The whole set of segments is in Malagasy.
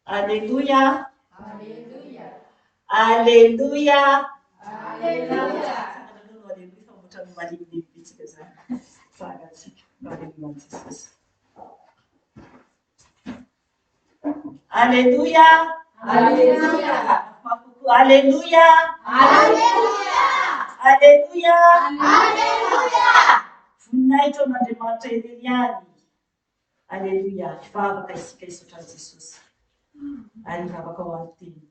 Aleloia. Aleloia. Aleloia. Aleloia fa ohatran'ny malemilemy betsaka izany. Tsangantsika. Aleloia an'i Jesosy. Aleloia. Aleloia. Aleloia. Aleloia. Aleloia. Aleloia. Voninahitra ho an'Andriamanitra irery ihany. Aleloia, hivavaka isika hisaotra an'i Jesosy ary hivavaka ho an'ny teny.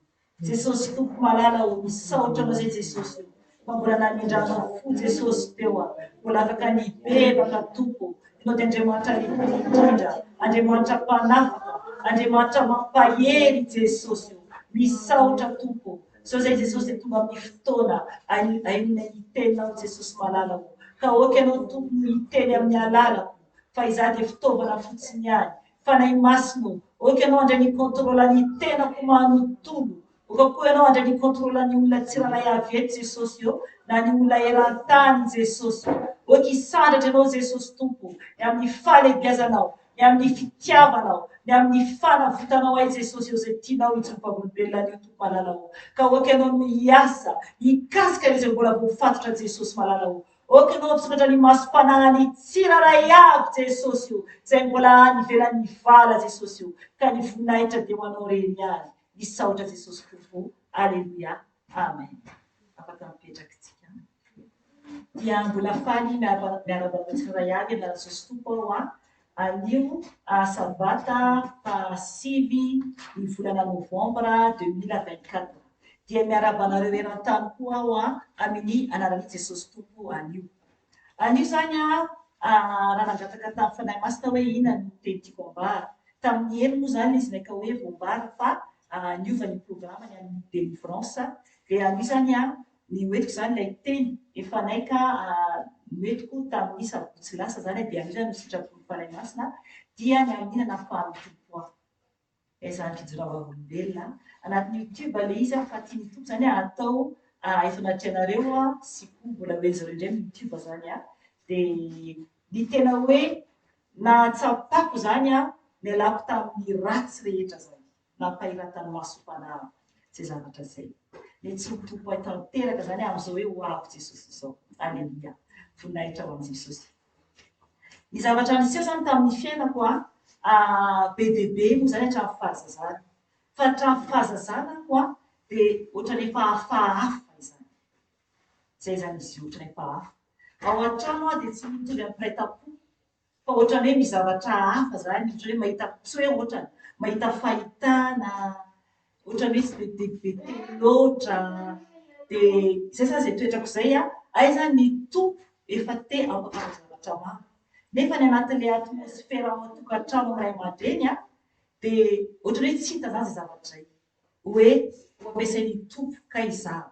Jesosy Tompo malala o, misaotra Anao izay Jesosy o, fa mbola namindranao fo Jesosy teo a, mbola afaka nibebaka Tompo o, Ianao dia Andriamanitra lehibe indrindra, Andriamanitra mpanafaka, Andriamanitra mampahery Jesosy o, misaotra Tompo o, Izao izay Jesosy dia tonga amin'ny fotoana ainoana ny teninao Jesosy malala o, ka aoka Ianao Tompo no hiteny amin'ny alalako, fa izaho dia fitaovana fotsiny ihany. Fanahy Masina o, aoka Ianao handray ny contrôle ny tenako manontolo. Aoka koa Ianao handray ny contrôle ny olona tsirairay avy eto Jesosy o, na ny olona eran-tany Jesosy o. Aoka hisandratra Ianao Jesosy Tompo, ny amin'ny fahalehibiazanao, ny amin'ny fitiavanao, ny amin'ny fanavotanao ahy Jesosy o, izay tianao hijoro vavolombelona anio Tompo malala o. Ka aoka Ianao no hiasa, hikasika ireo izay mbola voafatotra Jesosy malala o. Ok ianao hampisokatra ny masom-panahin'ny tsirairay avy Jesosy o, izay mbola any ivelan'ny vala Jesosy o, ka ny voninahitra dia ho anao irery ihany, misaotra Jesosy Tompo o, Aleloia, Amen. Afaka mipetraka tsika. Dia mbola faly miarahaba anareo tsirairay avy amin'ny anaran'i Jesosy Tompo aho an. Anio sabata faha sivy ny volana novambra 2024. Dia miarahaba anareo eran-tany koa aho amin'ny anaran'i Jesosy Tompo anio. Anio izany aho raha nangataka tamin'ny Fanahy Masina hoe inona no teny tiako ambara. Tamin'ny heno moa izany izy naika hoe voambara fa niova ny programme ny amin'ny délivrance. Dia anio izany aho Ny hoentiko izany ilay teny efa naika noentiko tamin'ny sabotsy lasa izany dia anio izany no sitrapon'ny Fanahy Masina dia ny amin'ny nanafahan'ny Tompo ahy. Izany fijoroana vavolombelona anatin'ny youtube ilay izy fa tian'ny Tompo izany atao eto anatrehanareo sy koa mbola ho enjy ireo indray amin'ny youtube izany dia ny tena hoe nahatsapako izany nialako tamin'ny ratsy rehetra izany. Nampahiratan'ny masom-panahy izay zavatra izay. Ny tsy ho Tompo ahy tanteraka izany amin'izao hoe ho avy Jesosy izao. Aleloia. Voninahitra ho an'i Jesosy. Ny zavatra niseho izany tamin'ny fiainako a, be dia be moa izany hatramin'ny fahazazana. Fa hatramin'ny fahazazana aho a, dia ohatran'ny efa hafahafa izany. Izay izany izy io, ohatran'ny efa hafa. Ao an-trano aho dia tsy mitovy amin'ny mpiray tampo. Fa ohatran'ny hoe misy zavatra hafa zany, ohatran'ny hoe mahita, tsy hoe ohatrany, mahita fahitana, ohatran'ny hoe tsy dia be teny loatra, dia izay zany izay toetrako izay an, aiza ny Tompo efa te hampakatra zavatra maro. Nefa ny anatin'ilay atmosfera ao an-tokantrano amin'ny ray aman-dreny an, dia ohatran'ny hoe tsy hita zany izay zavatra izay, hoe ho ampiasain'ny Tompo kay izaho.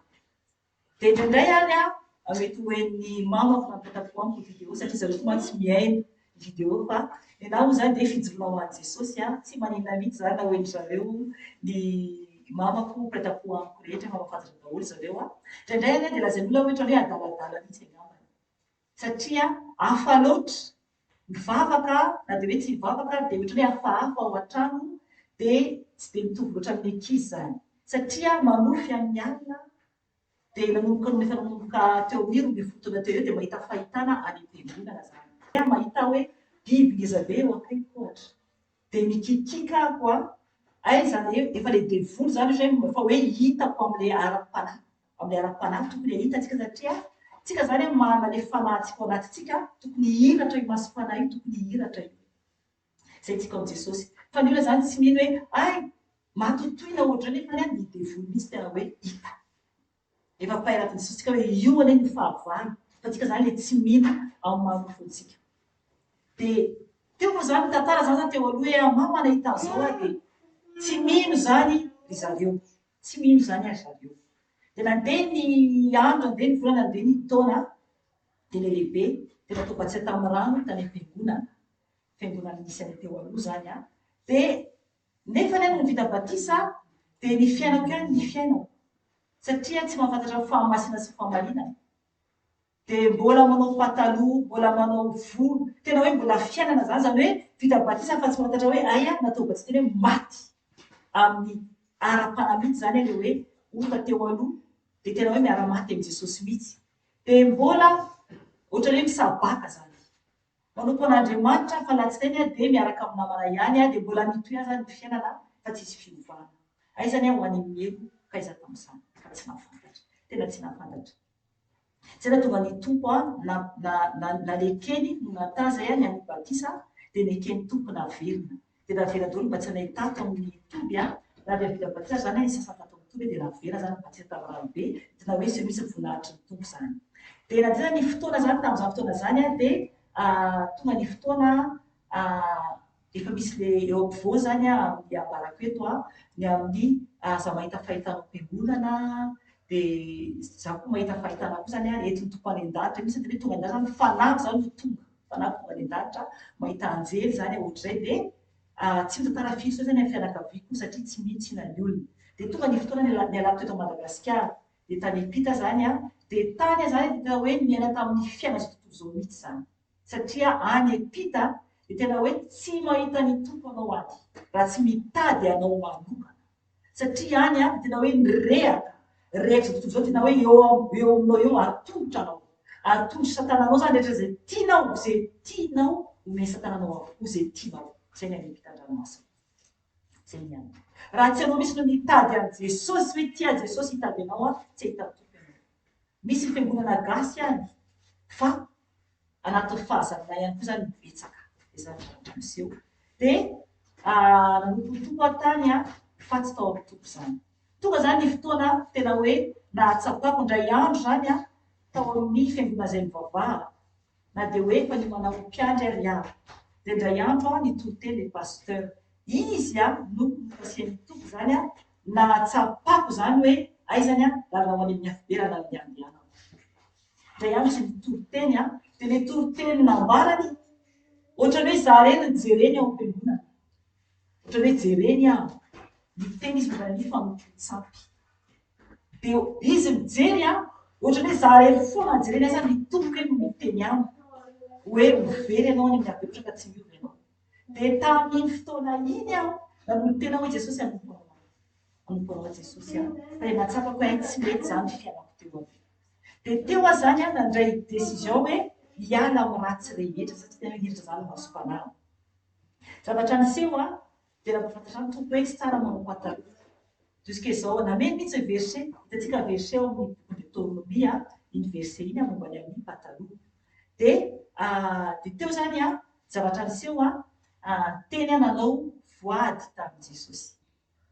Dia indraindray ary aho mety ho henon'ny mamako na mpitatako amiko ny vidéo satria zareo koa mantsy mihaino ny vidéo fa ny anah moa izany dia fijoroana ho an'i Jesosy an, tsy maninona mihitsy izany na ho henon-dry zareo ny mamako, mpitatako amiko rehetra efa mahafantatra daholo zareo an. Indraindray ary aho dia lazain'olona hoe ohatran'ny hoe adaladala mihitsy angambany satria hafa loatra, mivavaka na dia hoe tsy mivavaka ary dia ohatran'ny hoe hafahafa ao an-trano dia tsy dia mitovy loatra amin'ny ankizy izany satria manofy amin'ny alina dia nanomboka nony efa nanomboka teo amin'ny 12 taona teo eo dia mahita fahitana any am-piangonana izany. Mahita hoe biby ngeza be eo akaikiko ohatra dia mikikiaka aho an, aiza efa ilay devoly izany ohatra hoe efa hoe hitako amin'ilay ara-panahy, amin'ilay ara-panahy tokony hahita antsika satria tsika izany an manana ilay fanahintsika ao anatintsika tokony hihiratra io masom-panahy io tokony hihiratra io. Izay tiako amin'i Jesosy. Fa ny olona izany tsy mino hoe hay matotoina ohatr'izao nefa ny ny devoly mihitsy tena hoe hita. Efa ampahiratin'i Jesosy tsika hoe io anie no fahavalo fa tsika izany ilay tsy mino ao amin'ny maha nofo antsika. Dia teo moa izany ny tantara izany izany teo aloha hoe mama nahita an'izao aho dia tsy mino izany ry zareo. Tsy mino izany ary zareo. Dia nandeha ny andro, nandeha ny volana, nandeha ny taona dia ilay lehibe dia natao batisa tamin'ny rano tany am-piangonana. Fiangonana nisy anay teo aloha izany an. Dia nefa anie nony vita batisa dia ny fiainako ihany ny fiainako. Satria tsy mahafantatra ny fahamasinana sy ny fahamarinana. Dia mbola manao pataloha, mbola manao volo, tena hoe mbola fiainana izany, izany hoe vita batisa fa tsy mahafantatra hoe hay aho natao batisa tena hoe maty. amin'ny ara-panahy mihitsy izany ilay hoe ota teo aloha dia tena hoe miara-maty amin'i Jesosy mihitsy. Dia mbola ohatran'ny hoe misabaka izany. Manompo an'Andriamanitra fa latsinainy aho dia miaraka amin'ny namana ihany aho dia mbola mitohy ihany izany ny fiainana fa tsisy fiovana. Aiza ny aho ho any amin'ny helo ka aiza tamin'izany fa tsy nahafantatra. Tena tsy nahafantatra. Zay nahatonga ny Tompo ahy na na na nanekeny no nataha zay aho ny hanao batisa dia neken'ny Tompo naverina. Dia navela daholo ny batisanay tato amin'ny toby an, na dia vita batisa aza zany ny sasany tato amin'ny toby dia navela zany ny batisa tamin'ny rano be, tena hoe seho mihitsy ny voninahitry ny Tompo zany. Dia nandeha zany ny fotoana zany tamin'izany fotoana izany an, dia tonga ny fotoana efa misy le eo ampovoany zany an, amin'ny ambarako eto an, ny amin'ny aza mahita fahitana ao am-piangonana, dia za koa mahita fahitana koa zany an, entin'ny Tompo any an-danitra, misy ny hoe tonga any an-danitra zany, fanahy zany no tonga. Fanahy tonga any an-danitra, mahita anjely izany aho ohatr'izay dia tsy mitantara firy intsony izany amin'ny fianakaviako satria tsy mino tsy ny olona. Dia tonga ny fotoana nialako teto Madagasikara, dia tany am-pita izany aho, dia tany aho izany dia tena hoe niaina tamin'ny fiainan'izao tontolo izao mihitsy izany. Satria any am-pita dia tena hoe tsy mahita ny Tompo anao any raha tsy mitady anao manokana. Satria any an, tena hoe mirehaka, rehaka izao tontolo izao, tena hoe eo eo aminao eo, atolotra anao. Atolotry satana anao izany rehetra izay tianao, izay tianao, omen'i satana anao avokoa izay tianao. Izay ny any ampitan-dranomasina. Izay ny any. Raha tsy ianao mihitsy no mitady an'i Jesosy, hoe tia an'i Jesosy hitady anao an, tsy hahita ny Tompo ianao. Misy fiangonana gasy any, fa anatin'ny fahazarana ihany koa izany ny betsaka izay zavatra miseho. Dia nanompo ny Tompo aho tany fa tsy tao amin'ny Tompo izany. Tonga izany ny fotoana tena hoe nahatsapako indray andro izany aho tao amin'ny fiangonana izay nivavahako, na dia hoe efa niomana ho mpiandry ary aho. Dia indray andro aho nitory teny ilay pasteur. Izy no nokasihan'ny Tompo izany nahatsapako izany hoe aiza ny lalana ho any amin'ny afobe raha lalana andehanako. Indray andro izy nitory teny an, dia ilay toriteny nambarany, ohatran'ny hoe za irery no jereny ao am-piangonana. Ohatran'ny hoe jereny aho. Niteny izy momba ny fanompoan-tsampy. Dia izy mijery an, ohatran'ny hoe za irery foana no jereny, aiza ny Tompo kay no miteny amiko hoe ho very ianao any amin'ny afobe ohatra ka tsy miova ianao. Dia tamin'iny fotoana iny aho nanolo-tena hoe Jesosy hanompo anao. Hanompo anao Jesosy aho. Fa dia nahatsapako hoe hay tsy mety izany ny fiainako teo aloha. Dia teo aho izany an, nandray décision hoe hiala amin'ny ratsy rehetra satria tena hoe niditra izany ny masom-panahy. Zavatra niseho an, dia nampahafantatra ahy ny Tompo hoe tsy tsara manao pataloha. Jusqu'à izao, nameno mihitsy ny verset, hitantsika verset ao amin'ny bokin'i Deutéronomie an, iny verset iny an, momba ny amin'ny pataloha. Dia dia teo izany an, zavatra niseho an, teny aho nanao voady tamin'i Jesosy.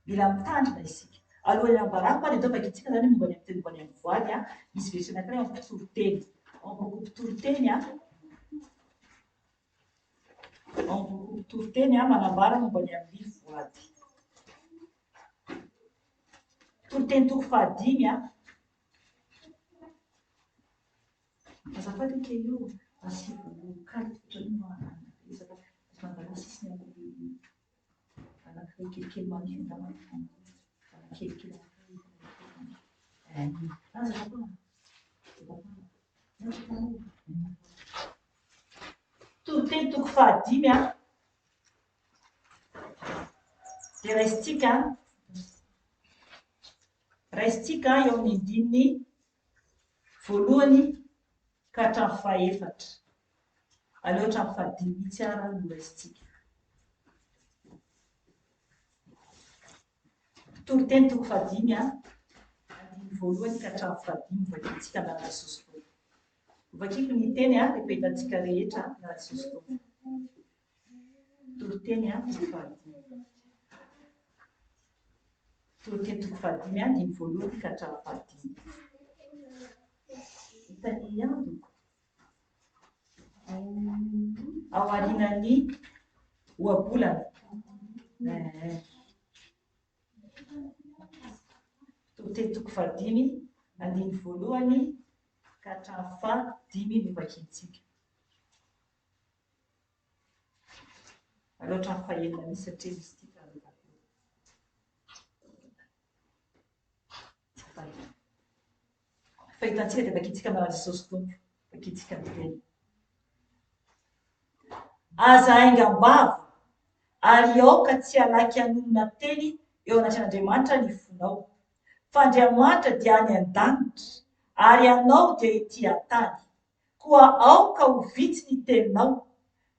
Mila mitandrina isika. Alohan'ny hambarako ary atao vakintsika izany momba ny amin'ny teny momba ny amin'ny voady an. Misy verset anankiray ao amin'ny mpitoriteny. Ao amin'ny bokin'ny mpitoriteny an. Ao amin'ny bokin'ny mpitoriteny an, manambara momba ny amin'ny voady. Toriteny toko fahadimy an. Azafady io kely io, asivo kaly ohatran'ny mangalà mangalà sisiny amin'ny Anankiray kelikely manify angamba ny faniriana. Kelikely anankiray. Aza tapahana. Toriteny toko fahadimy a. Dia raisintsika raisintsika eo amin'ny andininy voalohany ka hatramin'ny fahefatra. Aleo hatramin'ny fahadimy mihitsy ara no raisintsika. Toriteny toko fahadimy a, andininy voalohany ka hatramin'ny fahadimy hovakintsika anaran'i Jesosy Tompo. Hovakiko ny teny a, rehefa hitantsika rehetra anaran'i Jesosy Tompo. Toriteny a, toko fahadimy. Toriteny toko fahadimy a, andininy voalohany ka hatramin'ny fahadimy. Hitan'ny andoko. Ao aorianan'ny ohabolana. Toriteny toko fahadimy, andininy voalohany ka hatramin'ny fahadimy no vakintsika. Aleo hatramin'ny fahenina mihitsy satria misy titre alefa avy eo. Fa hitantsika dia vakintsika anaran'i Jesosy Tompo. Vakintsika ny teny. Aza haingam-bava, ary aoka tsy halaky hanonona teny eo anatrehan'Andriamanitra ny fonao. Fa Andriamanitra dia any an-danitra, ary ianao dia ety an-tany. Koa aoka ho vitsy ny teninao,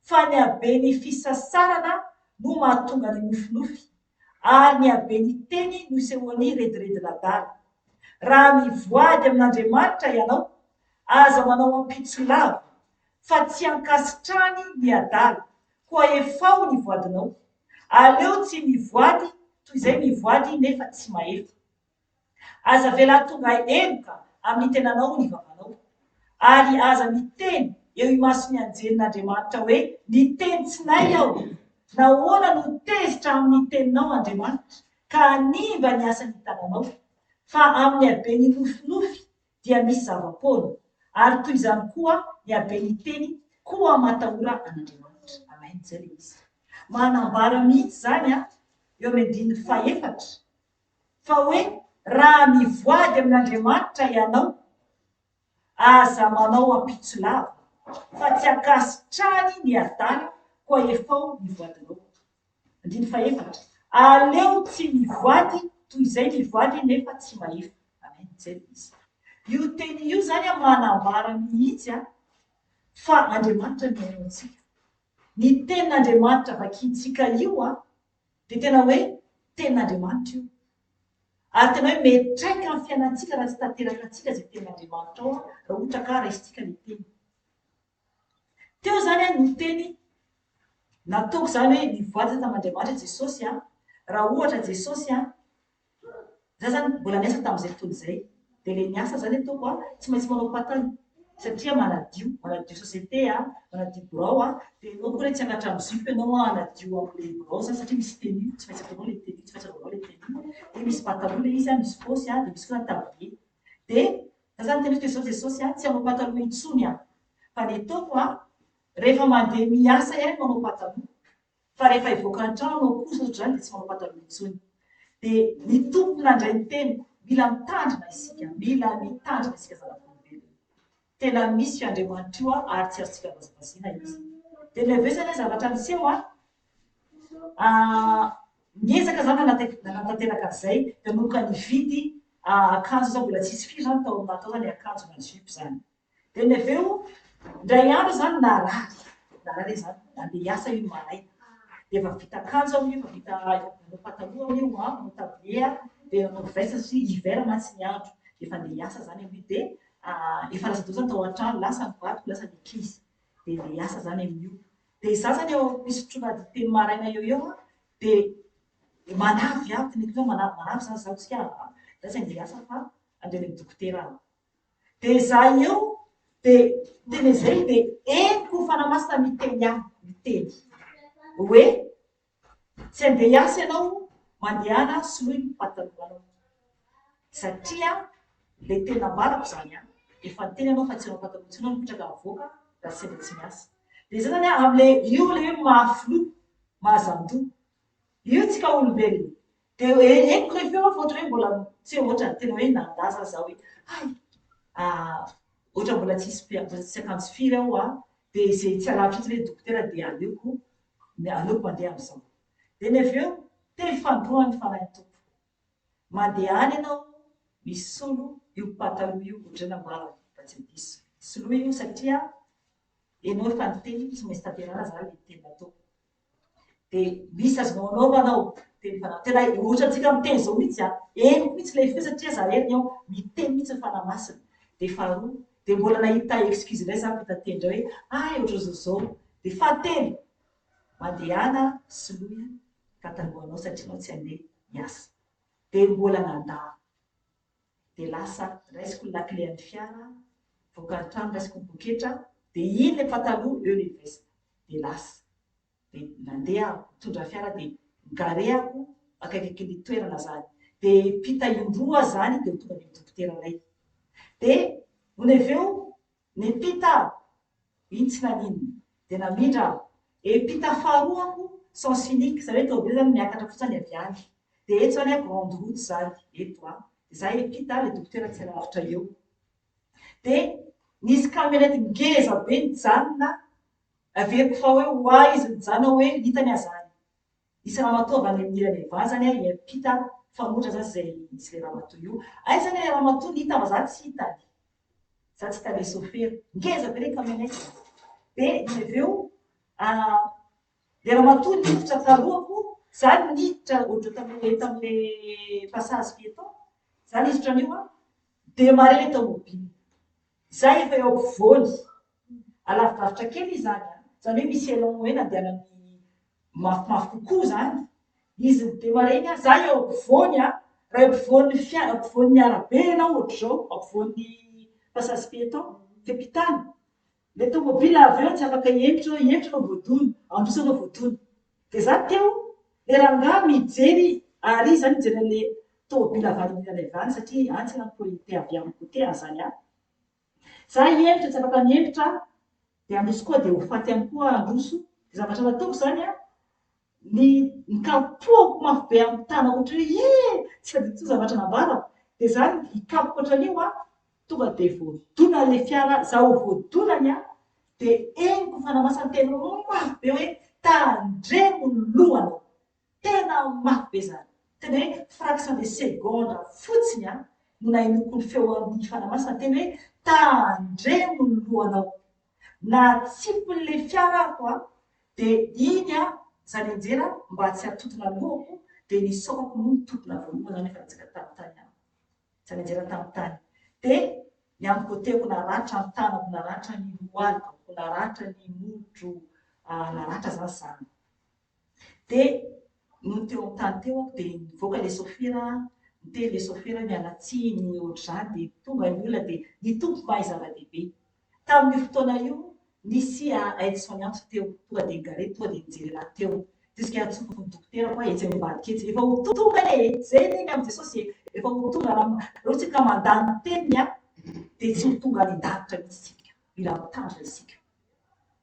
fa ny haben'ny fisasarana no mahatonga ny nofinofy, ary ny haben'ny teny no isehoan'ny rediredin'adala. Raha mivoady amin'Andriamanitra ianao, aza manao ampitso lava, fa tsy ankasitrahany ny adala, koa efao ny voadinao. Aleo tsy mivoady toy izay mivoady nefa tsy mahefa. Aza avela hahatonga heloka amin'ny tenanao ny vavanao, ary aza miteny eo imason'ny anjelin'Andriamanitra hoe, Niteny tsy nahy aho. Nahoana no tezitra amin'ny teninao Andriamanitra, ka hanimba ny asan'ny tananao? Fa amin'ny haben'ny nofinofy dia misy zava-poana, ary toy izany koa ny haben'ny teny, koa matahora an'Andriamanitra. Amen, izay ilay izy. Manambara mihitsy izany eo amin'ny andininy fahefatra fa hoe raha mivoady amin'Andriamanitra ianao, aza manao ampitso lava, fa tsy ankasitrahany ny adala, koa efao ny voadinao. Andininy fahefatra, Aleo tsy mivoady toy izay mivoady nefa tsy mahefa. Amen, izay no izy. Io teny io izany manambara mihitsy fa Andriamanitra mihaino antsika. Ny tenin'Andriamanitra vakintsika io Dia tena hoe tenin'Andriamanitra io. Ary tena hoe miantraika amin'ny fiainantsika raha tsy tanteraka antsika izay tenin'Andriamanitra ao raha ohatra ka raisintsika ilay teny. Teo izany no teny nataoko izany hoe nivoady tamin'Andriamanitra Jesosy raha ohatra Jesosy Za zany mbola niasa tamin'izay fotoana izay. Dia ilay niasa zany ataoko a, tsy maintsy manao pataloha satria manadio, manadio société a, manadio birao a, dia ianao koa re tsy hiakatra amin'ny jupe ianao hanadio amin'ilay birao zany satria misy tenue, tsy maintsy ataonao ilay tenue, tsy maintsy anaovanao ilay tenue. Dia misy pataloha ilay izy a, misy paosy a, dia misy koa zany tablier. Dia za zany niteny hoe toy izao Jesosy a, tsy hanao pataloha intsony aho. Fa ny ataoko a, rehefa mandeha miasa ihany manao pataloha. Fa rehefa hivoaka ny trano aho kosa ohatr'izany dia tsy manao pataloha intsony. Dia ny Tompo nandray ny teniko, mila mitandrina isika, mila mitandrina isika zanak'olombelona. Tena misy io Andriamanitra io ary tsy azontsika vazivaziana Izy. Dia ny avy eo izany zavatra niseho an, niezaka izany nanatanteraka an'izay, dia nanomboka nividy akanjo aho, mbola tsisy firy izany tao aminahy tao izany akanjo na jupe izany. Dia ny avy eo, indray andro izany narary, narary izy izany, nandeha hiasa io maraina. Dia efa vita akanjo aho io, efa vita, efa nanao pataloha aho io an, nanao tablier aho, dia nanao veste satria hiver mantsy ny andro. Dia efa handeha hiasa izany aho io, dia efa lasa daholo izany tao an-trano, lasa ny vadiko, lasa ny ankizy. Dia handeha hiasa izany amin'io. Dia izaho izany eo am-pisotroana dite maraina eo eo an, dia manavy aho, teneniko hoe manavy, manavy izany izaho tsy an, izaho tsy handeha hiasa fa handeha any amin'ny dokotera aho. Dia izaho eo dia tena izay dia henoko ny Fanahy Masina miteny ahy, miteny hoe tsy handeha hiasa ianao, mandehana soloy ny patalohanao. Satria ilay teny nambarako izany an, efa niteny ianao fa tsy hanao pataloha intsony ianao mipetraka mivoaka raha sendra tsy miasa. Dia izay izany an, amin'ilay io ilay hoe mahafiloha, mahazandoha. Io tsika olombelona. Dia henoko ilay feo fa ohatran'ny hoe mbola tsy hoe ohatran'ny tena hoe nandaza aza hoe hay ohatra mbola tsisy mbola tsisy akanjo firy aho an, dia izay tsy alavitra etsy ilay dokotera dia aleoko aleoko mandeha amin'izao. Dia ny avy eo teny fandroana ny fanahin'ny Tompo. Mandehana ianao misolo io pataloha io ohatran'ny nambarany fa tsy diso. Soloy io satria ianao efa niteny tsy maintsy tanterahana izany ilay teny nataoko. Dia misy azonao anaovana ao, teny fanahy. Tena ohatra antsika miteny izao mihitsy an, henoko mihitsy ilay feo satria za irery ny ao, miteny mihitsy ny fanahy masina. Dia faharoa, dia mbola nahita excuse indray za mpita-teny indray hoe hay ohatran'izao izao. Dia fahatelo, mandehana soloy patalohanao satria ianao tsy handeha hiasa. Dia mbola nandà. Dia lasa, raisiko ny lakile an'ny fiara, mivoaka ny trano raisiko ny poketra, dia iny ilay pataloha, eo ilay veste. Dia lasa. Dia nandeha aho, nitondra fiara dia ni-garer aho akaikikaikin'ny toerana izany. Dia mpita indroa aho izany dia ho tonga any amin'ny dokoteranay. Dia nony avy eo, niampita aho, iny tsy naninona. Dia namindra aho. Epita faharoa aho, sens unique, izany hoe tômôbila izany miakatra fotsiny avy any. Dia eto izany an, grande route izany, eto an. Dia izaho epita, ilay dokotera tsy alavitra eo. Dia nisy camionnette ngeza be nijanona, averiko fa hoe ho ahy izy nijanona hoe hitany aho izany. Nisy ramatoa avy any amin'ny ilany havia zany hiampita fanoitra zany izay nisy ilay ramatoa io. Aiza ilay ramatoa no hita fa za tsy hitany. Za tsy hita ilay sôfera. Ngeza be ilay camionnette. Dia nony avy eo ilay ramatoa niditra talohako, za niditra ohatra tamin'ilay tamin'ilay passage piéton, za niditra an'io an, démarrer ilay tomobile. Za efa eo ampovoany. Alavidavitra kely izy izany an. Izany hoe misy élan hoe nandehanany mafimafy kokoa izany. Izy ni-démarrer iny an, za eo ampovoany an, raha eo ampovoan'ny fiara, ampovoan'ny arabe ianao ohatr'izao, ampovoan'ny passage piéton, fiampitana. Ilay tomobile avy eo tsy afaka hihemotra, hihemotra anao voadona, handroso anao voadona. Dia za teo, ilay rangahy mijery ary izy izany mijery an'ilay tomobile avy any amin'ny ilany avy any satria any tsy nanam-priorité avy amin'ny côté an'izany aho. Za hihemotra tsy afaka mihemotra aho, dia handroso koa dia ho faty ihany koa handroso. Dia zavatra nataoko izany an, ny nikapohako mafy be amin'ny tanako ohatran'ny hoe ie! Tsy tadidiko intsony zavatra nambarako. Dia za nikapoka ohatran'io an, tonga dia voadona ilay fiara, za ho voadonany an, dia henoko ny fanamasany niteny mafy be hoe tandremo ny lohanao. Tena mafy be izany. Tena hoe fraction de seconde fotsiny an, no nahenoako ny feo an'ny fanamasana niteny hoe tandremo ny lohanao. Natsipin'ilay fiara aho an, dia iny an, za nianjera mba tsy hatontona lohako dia ny saokako no nitontona voalohany izany efa nianjera tamin'ny tany aho. Za nianjera tamin'ny tany. Dia ny amin'ny côté-ko naratra ny tanako, naratra ny lohalikako, naratra ny molotro, naratra izany izany. Dia nony teo amin'ny tany teo aho dia nivoaka ilay sôfera, niteny ilay sôfera hoe miala tsiny ohatr'izany dia tonga ny olona dia ny Tompo mahay zava-dehibe. Tamin'io fotoana io nisy aide soignante teo, tonga dia ni-garer, tonga dia nijery anahy teo. Jusqu'à antsoviko ny dokotera koa etsy ambadika etsy. Efa ho tonga anie e! Izay anie ny amin'i Jesosy e! Efa ho tonga raha ohatra ka mandà ny teniny dia tsy ho tonga any an-danitra mihitsy isika. Mila mitandrina isika.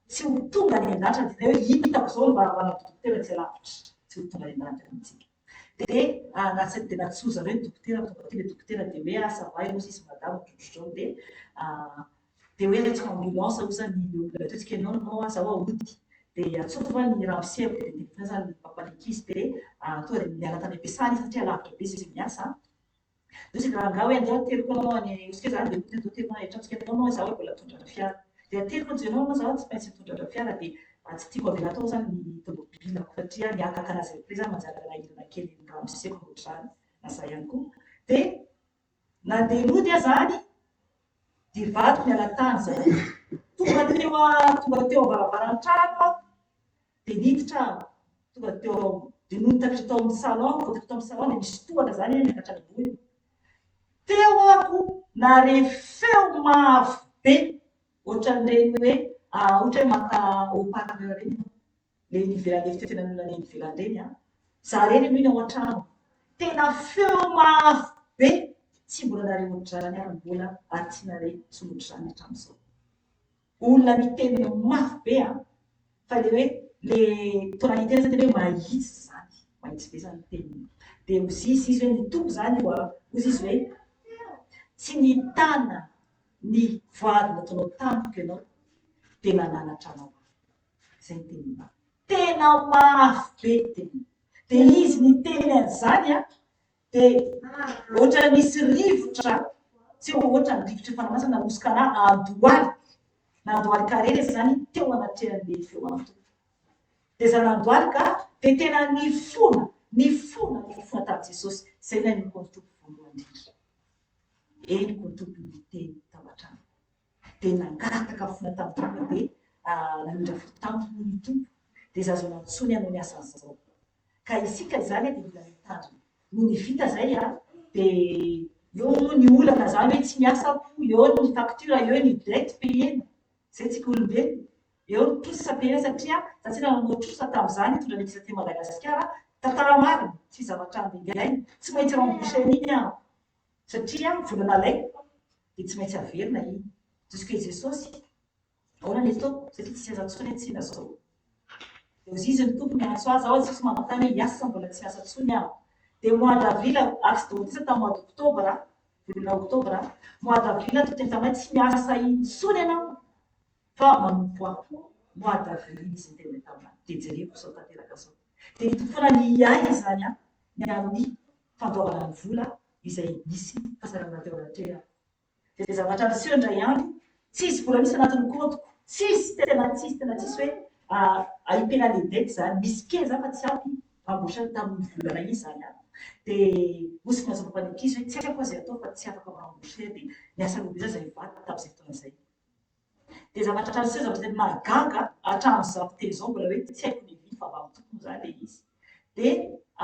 Tsy ho tonga any an-danitra ny dinay hoe hitako izao ny varavaran'ny dokotera tsy lavitra. Tsy ho tonga any an-danitra mihitsy isika. Dia natsa dia nantsoa zareo ny dokotera, tonga aty ilay dokotera dia hoe ah ça va hozy izy madame ohatrohatr'izao dia dia hoe antsoiko ambulance hozy ny olona teo tsika non non zaho hody dia antsoiko ny ramoseko dia nitelefona izany ny papan'ny ankizy dia tonga dia niala tany am-piasana izy satria lavitra be izy miasa. Hoy izy rangahy hoe andeha ateriko anao any Osika izany dia andeha ateriko anao any an-tranontsika non non izaho mbola mitondra fiara. Dia ateriko an'i Jerôme izaho tsy maintsy mitondra fiara dia tsy tiako avela tao izany ny tômôbilako satria ny hakaka anazy après izany manjary nanahirana kely ny ramoseko ohatr'izany na izaho ihany koa. Dia nandeha nody aho izany dia vadiko niala tany izay. Tonga teo tonga teo am-baravaran'ny trano aho Dia niditra aho, tonga teo dia nony tafiditra tao amin'ny salon, vao tafiditra tao amin'ny salon dia nisy tohatra izany niakatra any ambony. Teo aho nahare feo mafy be ohatran'ireny hoe ohatra hoe maka haut-parleur ireny ianao, ilay eny ivelan'ny efitra tenan'olona any ivelany ireny an. Za irery aloha iny ao an-trano. Tena feo mafy be, tsy mbola nahare ohatr'izany aho mbola ary tsy nahare intsony ohatr'izany hatramin'izao. Olona miteny mafy be an! Fa le hoe le tonalité zany tena hoe mahitsy zany, mahitsy be zany ny teniny. Dia hozy izy hoe ny Tompo zany io an, hozy izy hoe tsy nitana ny voady nataonao tamiko ianao dia nananatra anao aho. Izay ny teniny. Tena mafy be ny teniny. Dia izy niteny an'izany an, Dia ohatra nisy rivotra, tsy hoe ohatra ny rivotra efa namasina nanosika anà handohalika, nandohalika irery izany teo anatrehan'ilay feo an'ny Tompo. Dia izaho nandohalika dia tena nifona, nifona, nifona tamin'i Jesosy. Izay no henoko ny Tompo voalohany indrindra. Henoko ny Tompo niteny tao an-tranoko. Dia nangataka fona tamin'ny Tompo aho dia namindra fo tamiko moa ny Tompo. Dia izaho izao nantsoiny hanao ny asan'izao. Ka isika izany dia mila mitandrina. Nony vita izay dia eo moa ny olana izany hoe tsy miasa aho, eo ny facture, eo ny dette payena. Izay tsika olombelona. Eo ny trosa payena satria za tsy nanao trosa tamin'izany nitondra ny ankizy aty Madagasikara. Tantara marina, tsy zavatra andeha-hiaina. Tsy maintsy rembourser an'iny aho satria vola nalaiko dia tsy maintsy averina iny. Jusque Jesosy. Ahoana ny ataoko satria tsy azo antsoina hoe tsina zao. Dia hozy izy ny Tompo miantso azy aho Jesosy manontany hoe hiasa mbola tsy miasa intsony aho. Dia mois d'avril accident ity tamin'ny mois d'octobre, volana octobre, mois d'avril Tompo teny taminay tsy miasa intsony ianao fa manompo ahy. Mois d'avril izy niteny taminay. Dia jereko izao tanteraka izao. Dia ny Tompo foana niahy izany an, ny amin'ny fandoavana ny vola izay nisy fahasalamana teo anatrehany. Dia zavatra niseho indray andro, tsisy vola mihitsy anatin'ny kaontiko, tsisy, tena tsisy, tena tsisy hoe ahipena les dettes izany, misy kely izany fa tsy ampy remboursena tamin'ny volana iny izany an. Dia hoy sy nazava ny ankizy hoe tsy haiko izay atao fa tsy afaka mi-rembourser dia niasa loha be izay izahay mivady tamin'izay fotoana izay. Dia zavatra niseho zavatra tena mahagaga hatramin'izao fiteny izao mbola hoe tsy haiko ny vy fa mba mitoko moa izany ilay izy. Dia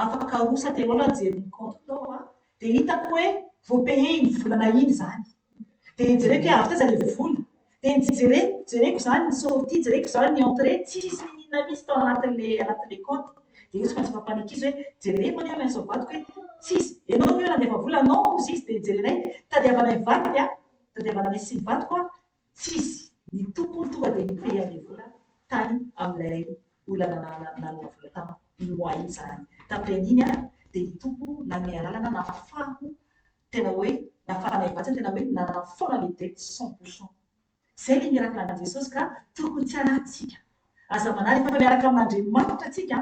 afaka roa sa telo andro aho nijery ny compte tao an, dia hitako hoe voa-payer iny volana iny izany. Dia jereko hoe avy taiza ilay vola. Dia nijereko, jereko izany ny sortie, jereko izany ny entrée, tsisy n'inon'inona mihitsy tao anatin'ilay anatin'ilay compte. Dia io tsy maintsy mampanaiky izy hoe jereko anie miantso ny vadiko hoe tsisy, ianao ve nandefa vola? Non hozy izy, dia jerenay, tadiavanay vadiny an, Tadiavana misy ny vadiko a! Tsisy! Ny tompony tonga dia ni-payer an'ilay vola tany amin'ilay olona nanana vola tamiko iny mois iny izany. Tamin'ilay an'iny a, dia ny tompo nanome alalana nahafahako tena hoe nahafahanay mivady tena hoe nanafoana ilay dette 100%. Izay ilay miracle an'i Jesosy ka tokony tsy hanahy tsika. Aza manahy rehefa miaraka amin'Andriamanitra tsika,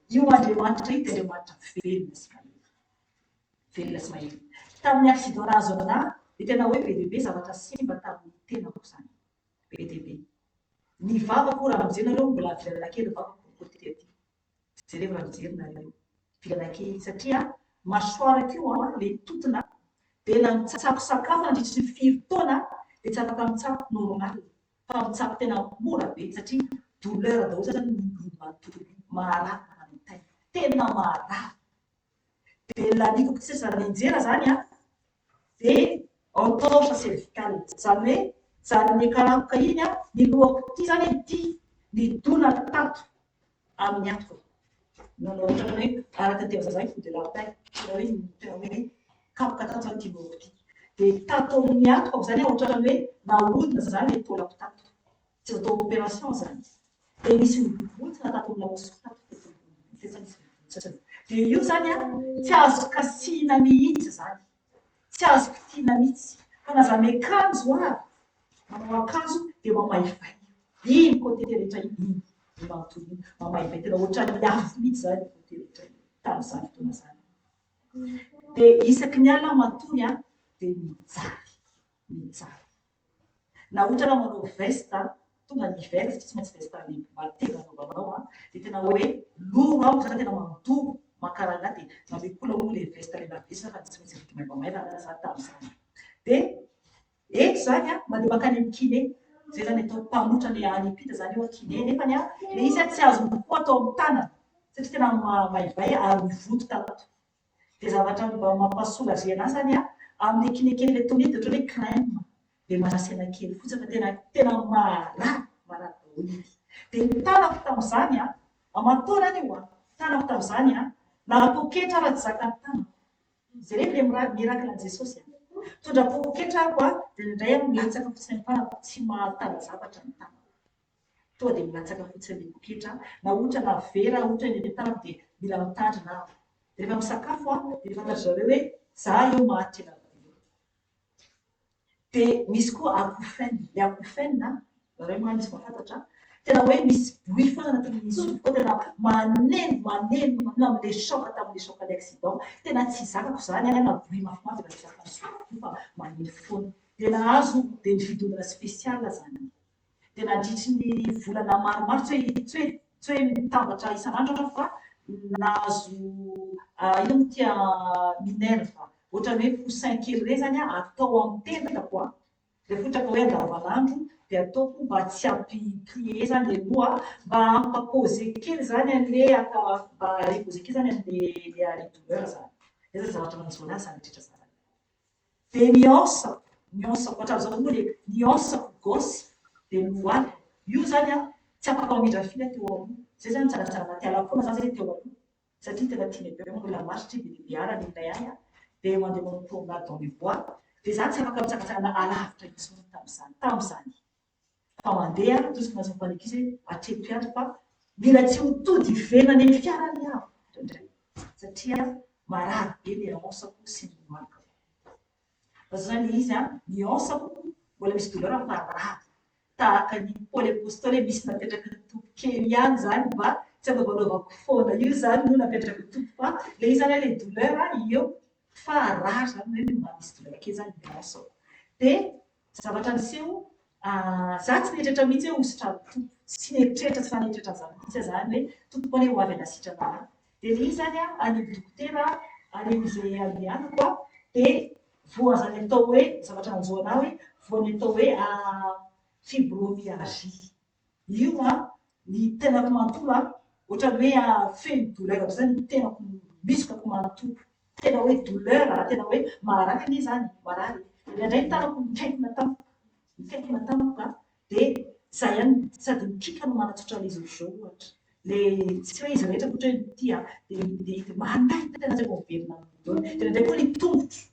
io Andriamanitra io dia Andriamanitra velona sy mahery. Velona sy mahery. Tamin'ny accident nahazo anah dia tena hoe be dia be zavatra simba tamin'ny tenako izany. Be dia be. Ny vavako raha mijery nareo mbola vilana kely ny vavako ny côté aty. Jerevo raha mijery nareo. Vilana kely satria mâchoire-ko io an, le totona dia na mitsako sakafo nandritry ny firy taona dia tsy afaka mitsako normal fa mitsako tena mora be satria douleur daholo zany ny manontolo io. Maharary manaintaina. Tena maharary. Dia laniako sisa nianjera zany an, dia entorse cervicale, zany hoe zany nikarapoka iny an, ny lohako ity zany ity nidona tato amin'ny atiko, nanao ohatran'ny hoe araka ny tena zazalahy coup de lapin, tena hoe tena hoe kapoka tato zany ity lohako ity, dia tato amin'ny atiko zany an ohatran'ny hoe nahodina zany ilay taolako tato, tsy azo atao opération zany. Dia nisy nibontsina tato amin'ny lamosiko tato teto ambony teto nisy nibontsina. Dia io izany an, tsy azo kasihina mihitsy izany. Tsy azo kitihina mihitsy. Fa na za miakanjo ary, manao akanjo dia mamaivay. Iny côté rehetra iny, iny, iny manontolo iny, mamaivay tena ohatran'ny afo mihitsy izany iny côté rehetra iny tamin'izany fotoana izany. Dia isaky ny alina aho matory an, dia mijaly, mijaly. Na ohatra raha manao veste, tonga ny hiver satria tsy maintsy veste matevina anaovanao an, dia tena hoe loro amiko zany tena mandoro mankarary ahy dia nameko moa ilay veste ilay mavesatra fa tsy maintsy vidy maivamaivana za tamin'izany. Dia eto zany an, mandeha mankany amin'ny kiné, zay zany atao mpamotra le any am-pita zany eo kiné nefany an, ilay izy an tsy azony koa atao amin'ny tanana satria tena maivay ary mivonto tato. Dia zavatra mba mampa-soulager anah zany an, amin'ny kiné kely ilay tonique dia ohatran'ny hoe crème dia masena kely fotsiny fa tena tena marary marary daholo iny. Dia ny tanako tamin'izany an, aman-taonany io an, tanako tamin'izany an, na poketra ara tsy zakan'ny tanako. Jereo ilay miracle an'i Jesosy an. Mitondra poketra aho an, dia indraindray aho milatsaka fotsiny amin'ny tanako, tsy mahatana zavatra ny tanako. Tonga dia milatsaka fotsiny ilay poketra, na ohatra na vera ohatra eny amin'ny tanako dia mila mitandrina aho. Dia rehefa misakafo aho dia fantatry zareo hoe za eo maharitra ela be eo. Dia misy koa acouphène, ilay acouphène nareo angamba misy mahafantatra, tena hoe misy bruit foana anatin'ny sofiko ao, tena maneno maneno maneno amin'ilay choc tamin'ilay choc an'ilay accident, tena tsy zakako izany na bruit mafimafy dia tsy zakan'ny sofiko fa maneno foana. Dia nahazo dia nividy olona spécial izany. Dia nandritry ny volana maromaro, tsy hoe tsy hoe tsy hoe mitambatra isan'andro aho fa nahazo inona moa ity minerve, ohatran'ny hoe coussin kely ireny izany an, atao amin'ny tendako an, rehefa ohatra ka hoe andavanandro dia ataoko mba tsy hampi-plier izany ilay loha, mba hampa-poser kely izany an'ilay mba reposer kely izany an'ilay ilay douleur izany. Izay izany zavatra nanjo an'ahy izany rehetra izany. Dia ny anse-ko, ny anse-ko hatramin'izao moa dia ny anse-ko gauche dia lohalika. Io izany an, tsy afaka mamindra fila teo aloha. Izay izany nitsangatsangana anaty ala foana izany izay teo aloha. Satria tena tianay be moa mbola maro satria be dia be ala ny aminay any an. Dia mandeha manao promenade dans les bois. Dia izaho tsy afaka mitsangatsangana alavitra intsony tamin'izany, tamin'izany. Fa mandeha aho, toa tsy maintsy mampanaiky izy hoe hatreto ihany fa mila tsy ho tody ivelany amin'ny fiara anie aho indraindray satria marary be ny anse-ko sy ny lohaliko. Fa zao zany ilay izy an, ny anse-ko mbola misy douleur fa rary. Tahaka ny Paoly Apostoly hoe misy napetraky ny Tompo kely ihany izany mba Tsy anaovanaovako foana io izany no napetrako ny Tompo fa ilay izy izany ilay douleur eo fa rare izany hoe mba misy douleur kely izany miasa ao. Dia zavatra niseho, za tsy nieritreritra mihitsy hoe ho sitran'ny Tompo. Tsy nieritreritra, tsy naneritreritra an'izany mihitsy aho izany hoe Tompo anie ho avy hanasitrana ahy. Dia ilay izy izany any amin'ny dokotera, any amin'izay andehanako dia voan'izany atao hoe, zavatra nanjo an'ahy hoe voan'ny atao hoe fibromyalgie. Io an, ny tenako manontolo an, ohatran'ny hoe feno douleur be zany ny tenako, ny muscle-ko manontolo. Tena hoe douleur, tena hoe maharary anie izany, marary e. Indraindray ny tanako mikaikina tampoka, mikaikina tampoka dia izay ihany, sady mikiaka no manatsotra an'izy ohatr'izao ohatra. Ilay tsy hoe izy rehetra ohatra hoe mitia dia dia manaintaina zay vao miverina amin'ny laoniny. Dia indraindray koa ny tongotro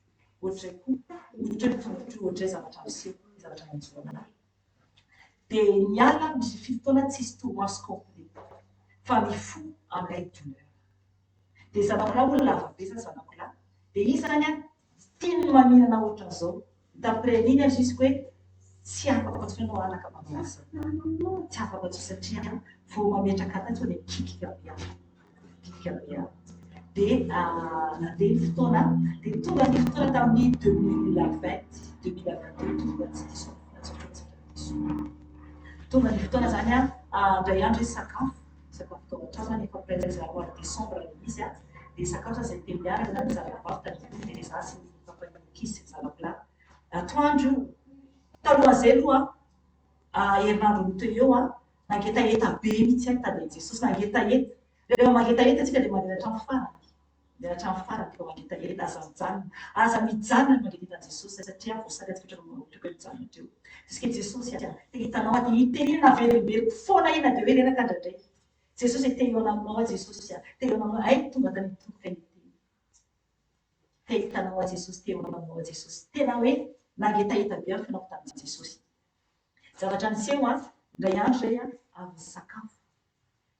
ohatr'izay koa, ohatra hoe ny tongotro ohatr'izay zavatra miseho, zavatra manjo an'ahy. Dia niala misy firy taona tsisy torimaso complet fa mifoha amin'ilay douleur. Dia zanako lahy moa lava be zany zanako lahy. Dia izy zany an, tiany ny maminana ohatran'izao. D'après an'iny aza izy hoe tsy afaka intsony ianao anaka manao an'izao. Tsy afaka intsony satria vao mametraka ahy tonga dia mikitika be aho. Mikitika be aho. Dia nandeha ny fotoana, dia tonga ny fotoana tamin'ny 2020, 2022 tonga tsy diso tsy diso. Tonga ny fotoana izany an, indray andro izy sakafo, sakafo tao an-trano izany efa près mois de décembre ilay izy an, dia sakafo izany izay telo miaraka izany ny zanako vavy tany dia izaho sy ny papan'ny ankizy sy ny zanako lahy. Atoandro io, talohan'izay aloha herinandro aloha teo eo an, nangetaheta be mihitsy aho nitady an'i Jesosy, nangetaheta. Rehefa mangetaheta isika dia mandeha hatramin'ny farany, mandeha hatramin'ny farany rehefa mangetaheta, aza mijanona, aza mijanona ny mangetaheta an'i Jesosy satria voasary antsika ohatran'ny manao ohatran'ny hoe mijanona hatreo. Jusqu'à Jesosy a, te hitanao aho, te hitenenana averimberiko foana iny na dia hoe reraka indraindray. Jesosy a, te hihaona aminao aho Jesosy a, te hihaona aminao, hay tonga tany amin'ny Tompo ka niteny. Te hitanao aho Jesosy, te hihaona aminao aho Jesosy. Tena hoe nangetaheta be aho ny fihaonako tamin'i Jesosy. Zavatra niseho an, indray andro izay an, avy nisakafo.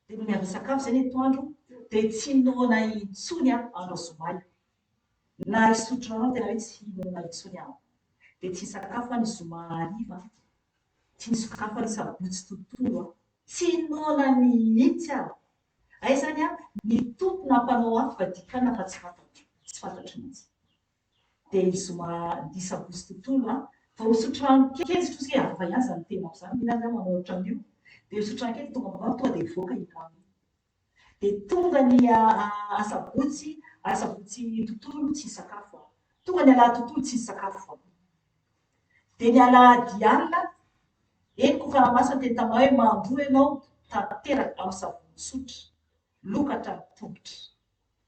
Dia nony avy nisakafo izay ny atoandro dia tsy noana intsony aho andro zoma io. Na hisotro rano tena hoe tsy noana intsony aho. Dia tsy nisakafo aho ny zoma hariva, tsy nisakafo aho ny sabotsy tontolo aho. Tsy noana mihitsy aho. Hay izany an, ny Tompo nampanao ahy fivadikan fa tsy fantatro, tsy fantatro mihitsy. Dia ny zoma ny sabotsy tontolo an, vao misotro rano kely satria hoe hafa ihany izany tenako izany, mila aho manao ohatran'io. Dia misotro rano kely dia tonga am-bava tonga dia mivoaka iny rano iny. Dia tonga ny asabotsy, asabotsy tontolo tsy nisakafo aho. Tonga ny alahady tontolo tsy nisakafo aho. Dia ny alahady alina, henoko ny Fanahy Masina niteny tamin'ahy hoe mandroa ianao tanteraka amin'ny savony tsotra, loka hatramin'ny tongotra.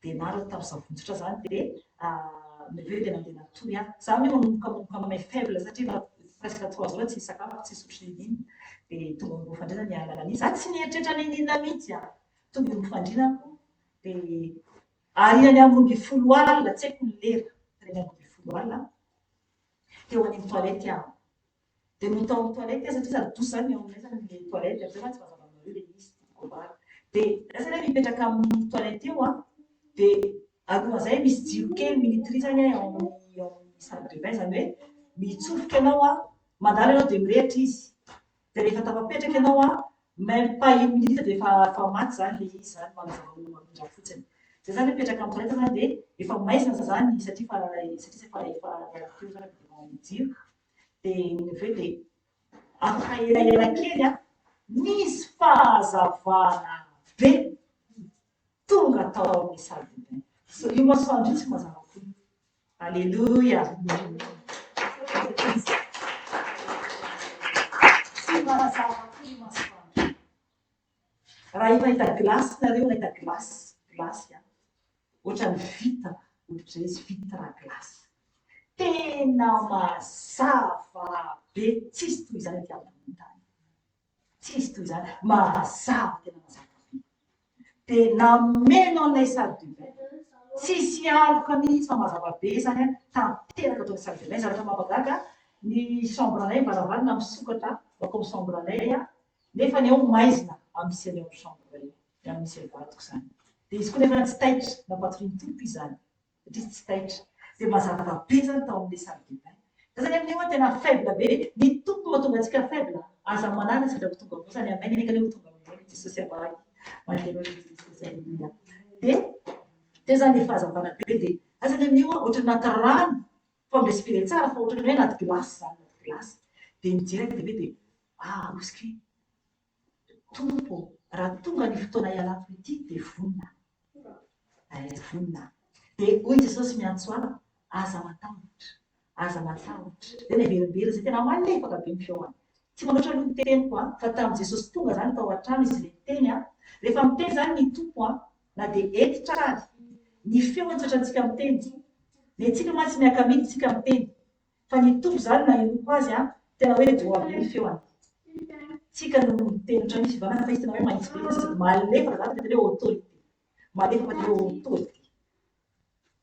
Dia nary tamin'ny savony tsotra izany dia avy eo dia nandeha natory aho. Izaho anie manomboka manomboka mahay faible satria efa presque 3 heures tsy nisakafo, tsy nisotro n'inon'inona. Dia tonga ambony fandriana ny alina an'iny. Izaho tsy nieritreritra n'inon'inona mihitsy aho. Tonga eo ambony fandriana aho dia ary any amin'ny 12 alina, tsy haiko ny lera, any amin'ny 12 alina, teo any amin'ny toilette aho. Dia nony tao amin'ny toilette aho, satria sady douche izany eo aminay izany ilay toilette, avy eo mantsy mazava aminareo ilay izy, tiako ambara. Dia lasa ilay mipetraka amin'ny toilette eo an, dia alohan'izay misy jiro kely minuterie izany ao amin'ny ao amin'ny salle de bain, izany hoe mitsofoka ianao an, mandalo ianao dia mirehitra izy. Dia rehefa tafapetraka ianao an, même pas une minute dia efa efa maty izany ilay izy izany, manazava olona mamindra fotsiny. Izay izany mipetraka amin'ny toilette izany dia efa maizina izany satria efa satria efa efa niala teo izany dia efa jiro. Dia ny avy eo dia afaka elaela kely an, nisy fahazavana be tonga tao amin'ny salle de bain. Io masoandro io tsy mazava koa. Alléluia. Tsy mazava koa io masoandro. Raha efa nahita glace nareo, nahita glace, glace an. Ohatran'ny vitre, ohatr'izay izy vitre glace. Tena mazava be, tsisy toy izany aty ambonin'ny tany. Tsisy toy izany, mazava, tena mazava be. Dia nameno an'ilay salle de bain. Tsisy aloka mihitsy fa mazava be izany an, tanteraka tao amin'ny salle de bain. Zavatra mampagaga, ny chambre-nay varavarana misokatra mankao amin'ny chambre-nay an, nefa ny ao maizina amin'ny misy anay ao amin'ny chambre io. Dia amin'ny misy vadiko izany. Dia izy koa nefa tsy taitra, nampatorian'ny Tompo izany. Satria izy tsy taitra. Dia mazava be izany tao amin'ilay salle de bain. Za zany amin'io an tena faible be. Ny Tompo no mahatonga antsika faible. Aza manana sendra ho tonga aminao izany. Amen. Enga anie ho tonga aminao ny Jesosy Amen. Mandeha Jesosy, aleloia. Dia teo izany ilay fahazavana be dia lasa ny amin'io ohatran'ny anaty rano fa mi-respirer tsara fa ohatran'ny hoe anaty glace izany, anaty glace. Dia mijery aho dia dia ah hozy kay Tompo ô, raha tonga ny fotoana hialako ety dia vonona aho. Eh, vonona aho. Dia hoy Jesosy miantso ahy, aza matahotra, aza matahotra. Dia niverimberina izay, tena malefaka be ny feony. Tsy manoatra aloha ny teniko an, fa tamin'i Jesosy tonga izany tao an-trano izy ilay niteny an, rehefa miteny izany ny Tompo an, na dia hentitra ary, ny feony tsy ohatrantsika miteny. Ny antsika mantsy miaka-midy isika miteny, Fa ny Tompo zany nahenoako azy an, tena hoe droit be ny feony. Tsika no miteny ohatran'ny misy fivavahana fa izy tena hoe mahitsy be izy sady malefaka zany fa tena hoe autorité. Malefaka fa tena hoe autorité.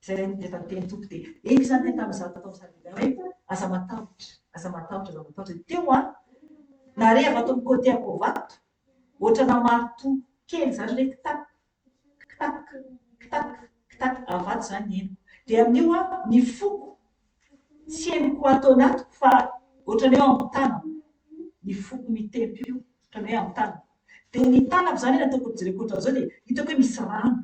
Zay rehefa niteny Tompo dia eny izy zany niteny tamin'izaho tato amin'ny salle de bain hoe aza matahotra, aza matahotra, aza matahotra. Dia teo an, nare avy ato amin'ny côté Ankovato, ohatrana marteau kely zany hoe kitapo Ktak, ktak, ktak, avato izany ny henoko. Dia amin'io an, ny foko tsy henoko ato anatiko fa ohatran'ny hoe ao amin'ny tanako. Ny foko mitempo io, ohatran'ny hoe amin'ny tanako. Dia ny tanako izany nataoko jereko ohatran'izao dia hitako hoe misy rano,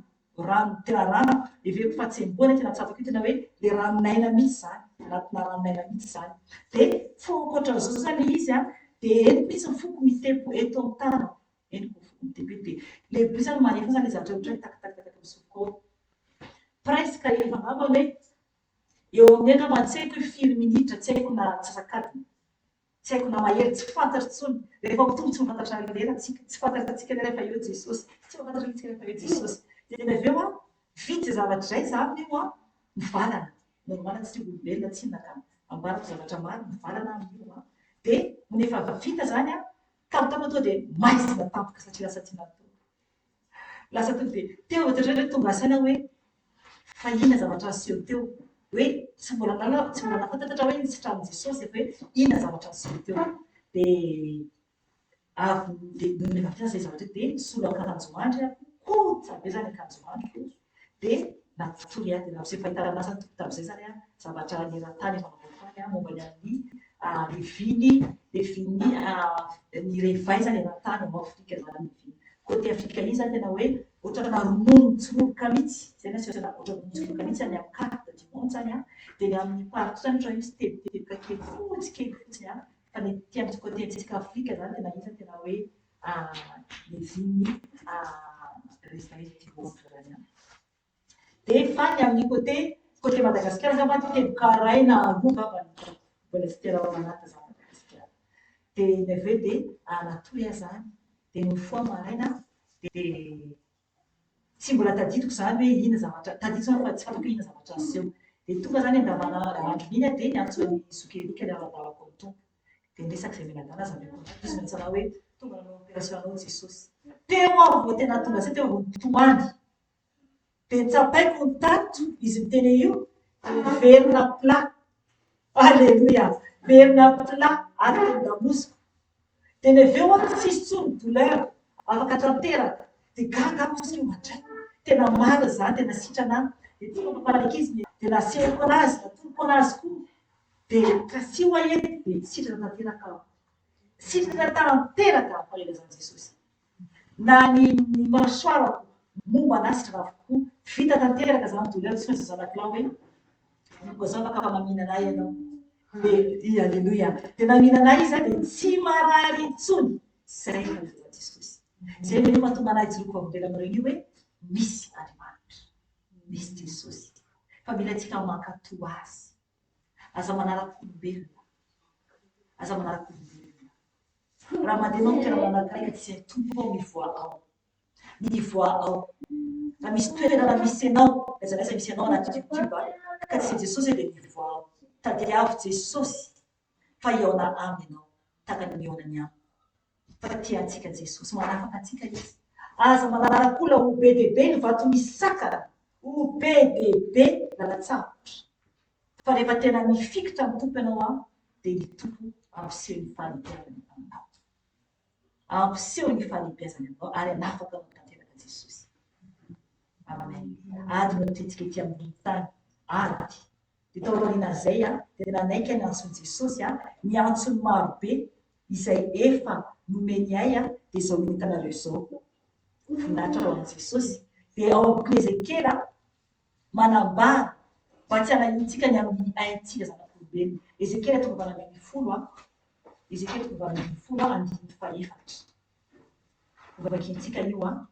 rano, tena rano, heveriko fa tsembohana, tena tsapako io tena hoe ilay ranon'aina mihitsy izany, anatina ranon'aina mihitsy izany. Dia foko ohatran'izao izany ilay izy an, dia henoko mihitsy ny foko mitempo eto amin'ny tanako. Henoko ny foko mitempo eto dia ilay bruit izany manefa izany ilay zavatra ohatra hoe tak tak tak misofoka ao. Presque efa angamba hoe eo amin'ny angamba tsy haiko hoe firy minitra, tsy haiko na antsasak'adiny, tsy haiko na mahery, tsy fantatro intsony. Rehefa ho tonga tsy mahafantatra lera tsika, tsy fantatsika lera fa eo Jesosy, tsy mahafantatra mihitsy lera fa eo Jesosy. Dia avy eo an, vita izay zavatra izay za amin'io an, mivalana. Normal tsy olombelona tsinona ka ambarako zavatra maro mivalana amin'io an. Dia nony efa vita izany an, Tampotampoka tonga dia maizina tampoka satria lasa tiana ny Tompo. Lasa tonga dia teo vao ohatran'ny hoe tonga saina hoe fa inona zavatra niseho teo? Hoe tsy mbola nahalala, tsy mbola nahafantatra hoe nisitrahan'i Jesosy efa hoe inona zavatra niseho teo. Dia avy dia nony efa vita izay zavatra izay dia nisolo akanjo andry aho, kotsa be izany akanjo andriko, dia natory aho, dia nampiseho fahitana anazy ny Tompo tamin'izay izany an, zavatra eran-tany efa navoaka tany momba ny amin'ny leviany, leviany ny réveil izany eran-tany ao Afrika izany ny viny. Côté Afrika iny izany tena hoe ohatrana ronono mitsoroka mihitsy, izay no asehona ohatran'ny ronono mitsoroka mihitsy any amin'ny carte du monde izany an, dia ny amin'ny partout izany ohatra hoe misy teboteboka kely fotsy kely fotsiny an, fa ny aty amin'ny côté antsika Afrika izany tena iny izany tena hoe levian'ny réveil du monde izany an. Dia fa ny amin'ny côté côté Madagasikara angamba teboka iray na roa angamba no mbola tsy tena ao anaty izany Madagasikara. Dia ny avy eo dia natory aho izany, dia nifoha maraina dia tsy mbola tadidiko izany hoe inona zavatra, tadidiko izany fa tsy fantako hoe inona zavatra niseho. Dia tonga izany andavanandron'iny aho dia niantso an'i Zoky Eric niara-dalako amin'ny Tompo. Dia niresaka izay mianadahy aza avy eo koa. Izy niantso anah hoe tonga nanao opération anao Jesosy. Teo aho vao tena tonga saina, teo aho vao nitomany. Dia tsapaiko ny tato, izy miteny io, dia miverina plat. Alléluia! Miverina plat ary teny damosiko. Dia ny avy eo aho tsisy intsony douleur, afaka tanteraka. Dia gaga aho hozy hoe ohatray, tena marina izany, tena sitrana aho. Dia tonga papan'ny ankizy, dia nasehoko anazy, natoroko anazy koa. Dia kasiho aho eto, dia sitrana tanteraka aho. Sitrana tanteraka aho, fa ilazan'i Jesosy. Na ny ny mâchoire-ko momba anah sy raviko vita tanteraka zany douleur tsy maintsy zanako lahy hoe Tompo zao afaka mamina anah ianao dia i Alléluia dia namina anah izy dia tsy marary intsony zay no ilazan'i Jesosy zay no mahatonga anah hijoro vavolombelona aminareo anio hoe misy Andriamanitra misy Jesosy fa mila antsika mankatò azy aza manaraka olombelona aza manaraka olombelona Raha mandeha manko toerana anankiray ka tsy hain'ny Tompo ao, mivoaha ao. Mivoaha ao. Raha misy toerana misy anao, n'aiza n'aiza misy anao anaty YouTube, ka tsy hain'i Jesosy dia mivoaha ao. Tadiavo Jesosy fa hihaona aminy ianao, tahaka ny nihaonany amiko. Fa tia antsika Jesosy, manafaka antsika Izy. Aza manara-kola ho be dia be ny vato misakana, ho be dia be lalan-tsarotra. Fa rehefa tena mifikitra amin'ny Tompo ianao an, dia ny Tompo hampiseho ny fahalehibiazany aminao. Hampiseho ny fahalehibiazany aminao ary hanafaka anao tanteraka Jesosy. Amen. Ady no atrehintsika ety amin'ny tany. Ady. Dia tao aorianan'izay an, dia nanaiky ny antson'i Jesosy an, ny antsony maro be izay efa nomeny ahy an, dia izao hitanareo izao. Voninahitra ho an'i Jesosy. Dia ao amin'ny bokin'i Ezekiela, manambara mba tsy hanahiantsika ny amin'ny aintsika zanak'olombelona. Ezekiela toko 18, Ezekiela toko 18 andininy fahefatra. Hovakintsika io an.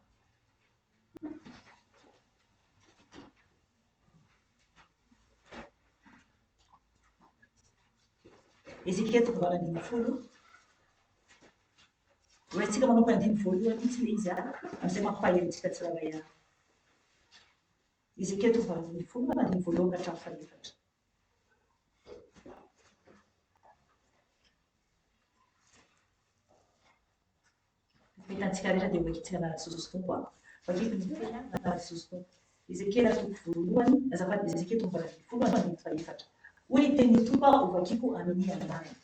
Ezekiela toko 18. Horaisitsika manomboka andininy voalohany mihitsy ilay izy an, amin'izay mampahery antsika tsirairay avy. Ezekiela toko 18, andininy voalohany ka hatramin'ny fahefatra. Hitantsika rehetra dia hovakintsika anaran'i Jesosy Tompo an. Vakiko ny teny anaran'i Jesosy Tompo. Ezekiela toko voalohany, azafady, Ezekiela toko 18 andininy fahefatra. Hoy ny tenin'ny Tompo aho hovakiko amin'ny anarany.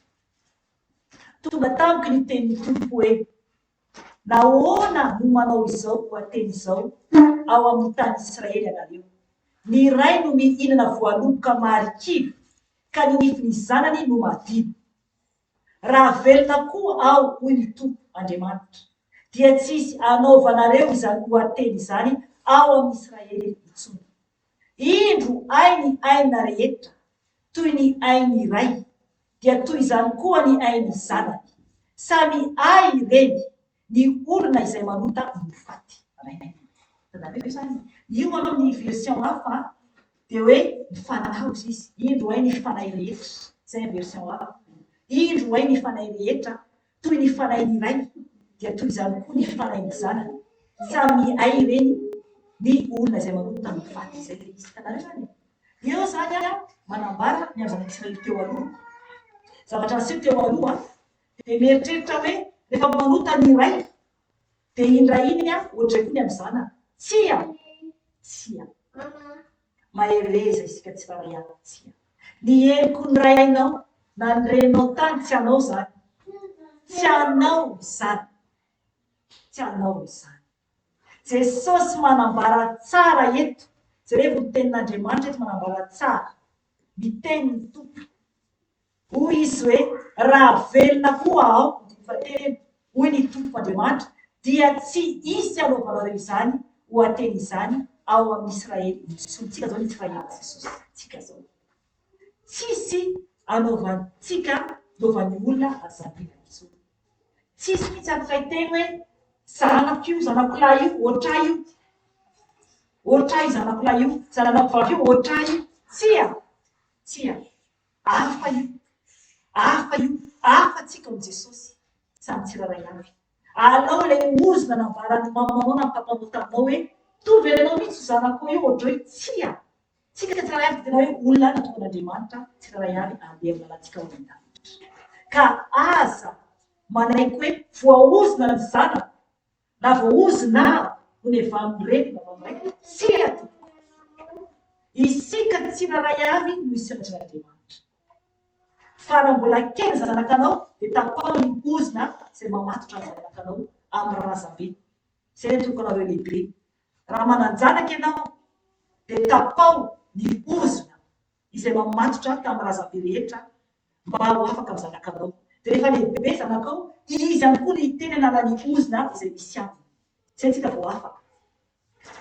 Tonga tamiko ny tenin'ny Tompo hoe, Nahoana no manao izao ohateny izao ao amin'ny tany Israely ianareo? Ny ray no mihinana voaloboka marikivy, ka ny nifin'ny zanany no madilo. Raha velona koa aho, hoy ny Tompo Andriamanitra, dia tsy hisy hanaovanareo izany ohateny izany ao amin'i Israely intsony. Indro ahy ny aina rehetra, toy ny ain'ny ray, dia toy izany koa ny ain'ny zanany. Samy ahy ireny, ny olona izay manota no ho faty. Amen. Hitanareo izany? Io amin'ny version hafa dia hoe ny fanahy hozy izy. Indro ahy ny fanahy rehetra. Izay ny version hafa. Indro ahy ny fanahy rehetra, toy ny fanahin'ny ray, dia toy izany koa ny fanahin'ny zanany. Samy ahy ireny, ny olona izay manota no ho faty. Izay ilay izy. Hitanareo izany e? Eo izany manambara ny amin'ny zanak'Israely teo aloha. Zavatra niseho teo aloha dia mieritreritra hoe rehefa manota ny iray dia iny ray iny ohatr'izay koa ny amin'ny zanany. Tsia! Tsia. Mahereza isika tsirairay avy. Tsia. Ny heloky ny rainao na ny reninao tany tsy anao izany. Tsy anao izany. Tsy anao izany. Jesosy manambara tsara eto. Jerevo ny tenin'Andriamanitra eto manambara tsara. Miteny ny Tompo. Hoy Izy hoe, Raha velona koa Aho, andininy fahatelo, hoy ny Tompo Andriamanitra, dia tsy hisy hanaovanareo izany ohateny izany ao amin'i Israely intsony. Tsika izao ny Israely Jesosy. Tsika izao. Tsisy anaovantsika, anaovan'ny olona an'izany intsony. Tsisy mihitsy afaka hiteny hoe zanako io, zanako lahy io, ohatr'ahy io. Ohatr'ahy io zanako lahy io, zanako vavy io, ohatr'ahy io. Tsia! Tsia! Hafa io. Hafa io. Hafa tsika amin'i Jesosy. Samy tsirairay avy. Alao ilay ozona nambaran'ny mamanao na ny papanao taminao hoe tovy anao mihitsy io zanakao io ohatr'izao io. Tsia! Tsika tsirairay avy dia tena hoe olona natokan'Andriamanitra tsirairay avy handeha amin'ny lalantsika ho any an-danitra. Ka aza manaiky hoe voaozona ny zanako na voaozona aho ho nevamin'ny reniko na vamin'ny raiko. Tsia tompoko. Isika tsirairay avy no isehoan'Andriamanitra. Fa raha mbola kely ny zanakanao dia tapaho ny ozona izay mamatotra ny zanakanao amin'ny razambe. Izay no tokony anareo lehibe. Raha manan-janaka ianao, dia tapaho ny ozona izay mamatotra tamin'ny razambe rehetra mba ho afaka amin'ny zanakanao. Dia rehefa lehibe zanakao, izy ihany koa no hiteny hanala ny ozona izay misy aminy. Izay tsika vao afaka.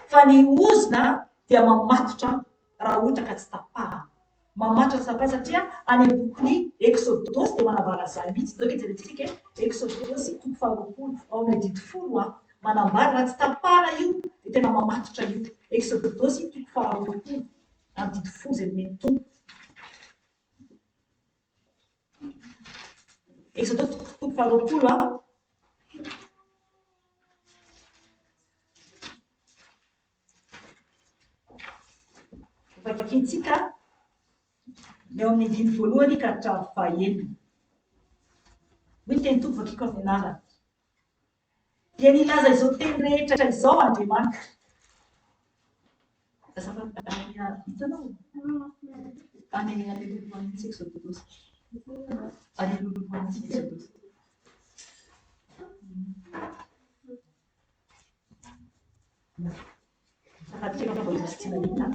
Fa ny ozona dia mamatotra raha ohatra ka tsy tapahana. Mamatotra tsy tapahana satria any amin'ny bokin'ny Eksodosy dia manambara an'izany mihitsy. Ndao ange jerentsika e. Eksodosy toko faharoapolo, ao amin'ny andininy folo a. Manambara raha tsy tapahana io dia tena mamatotra io. Eksodosy toko faharoapolo, andininy folo izay nomen'ny Tompo. Eksodosy toko faharoapolo a. Vakintsika ny eo amin'ny andininy voalohany ka hatramin'ny fahenina. Hoy ny tenin'ny Tompo, vakiko amin'ny anarany. Dia nilaza izao teny rehetra izao Andriamanitra. Azafady, hitanao? Any aleloha mihitsy Eksodosy. Aleloha mihitsy Eksodosy. Azafady kely fa mbola misy tsy nahita.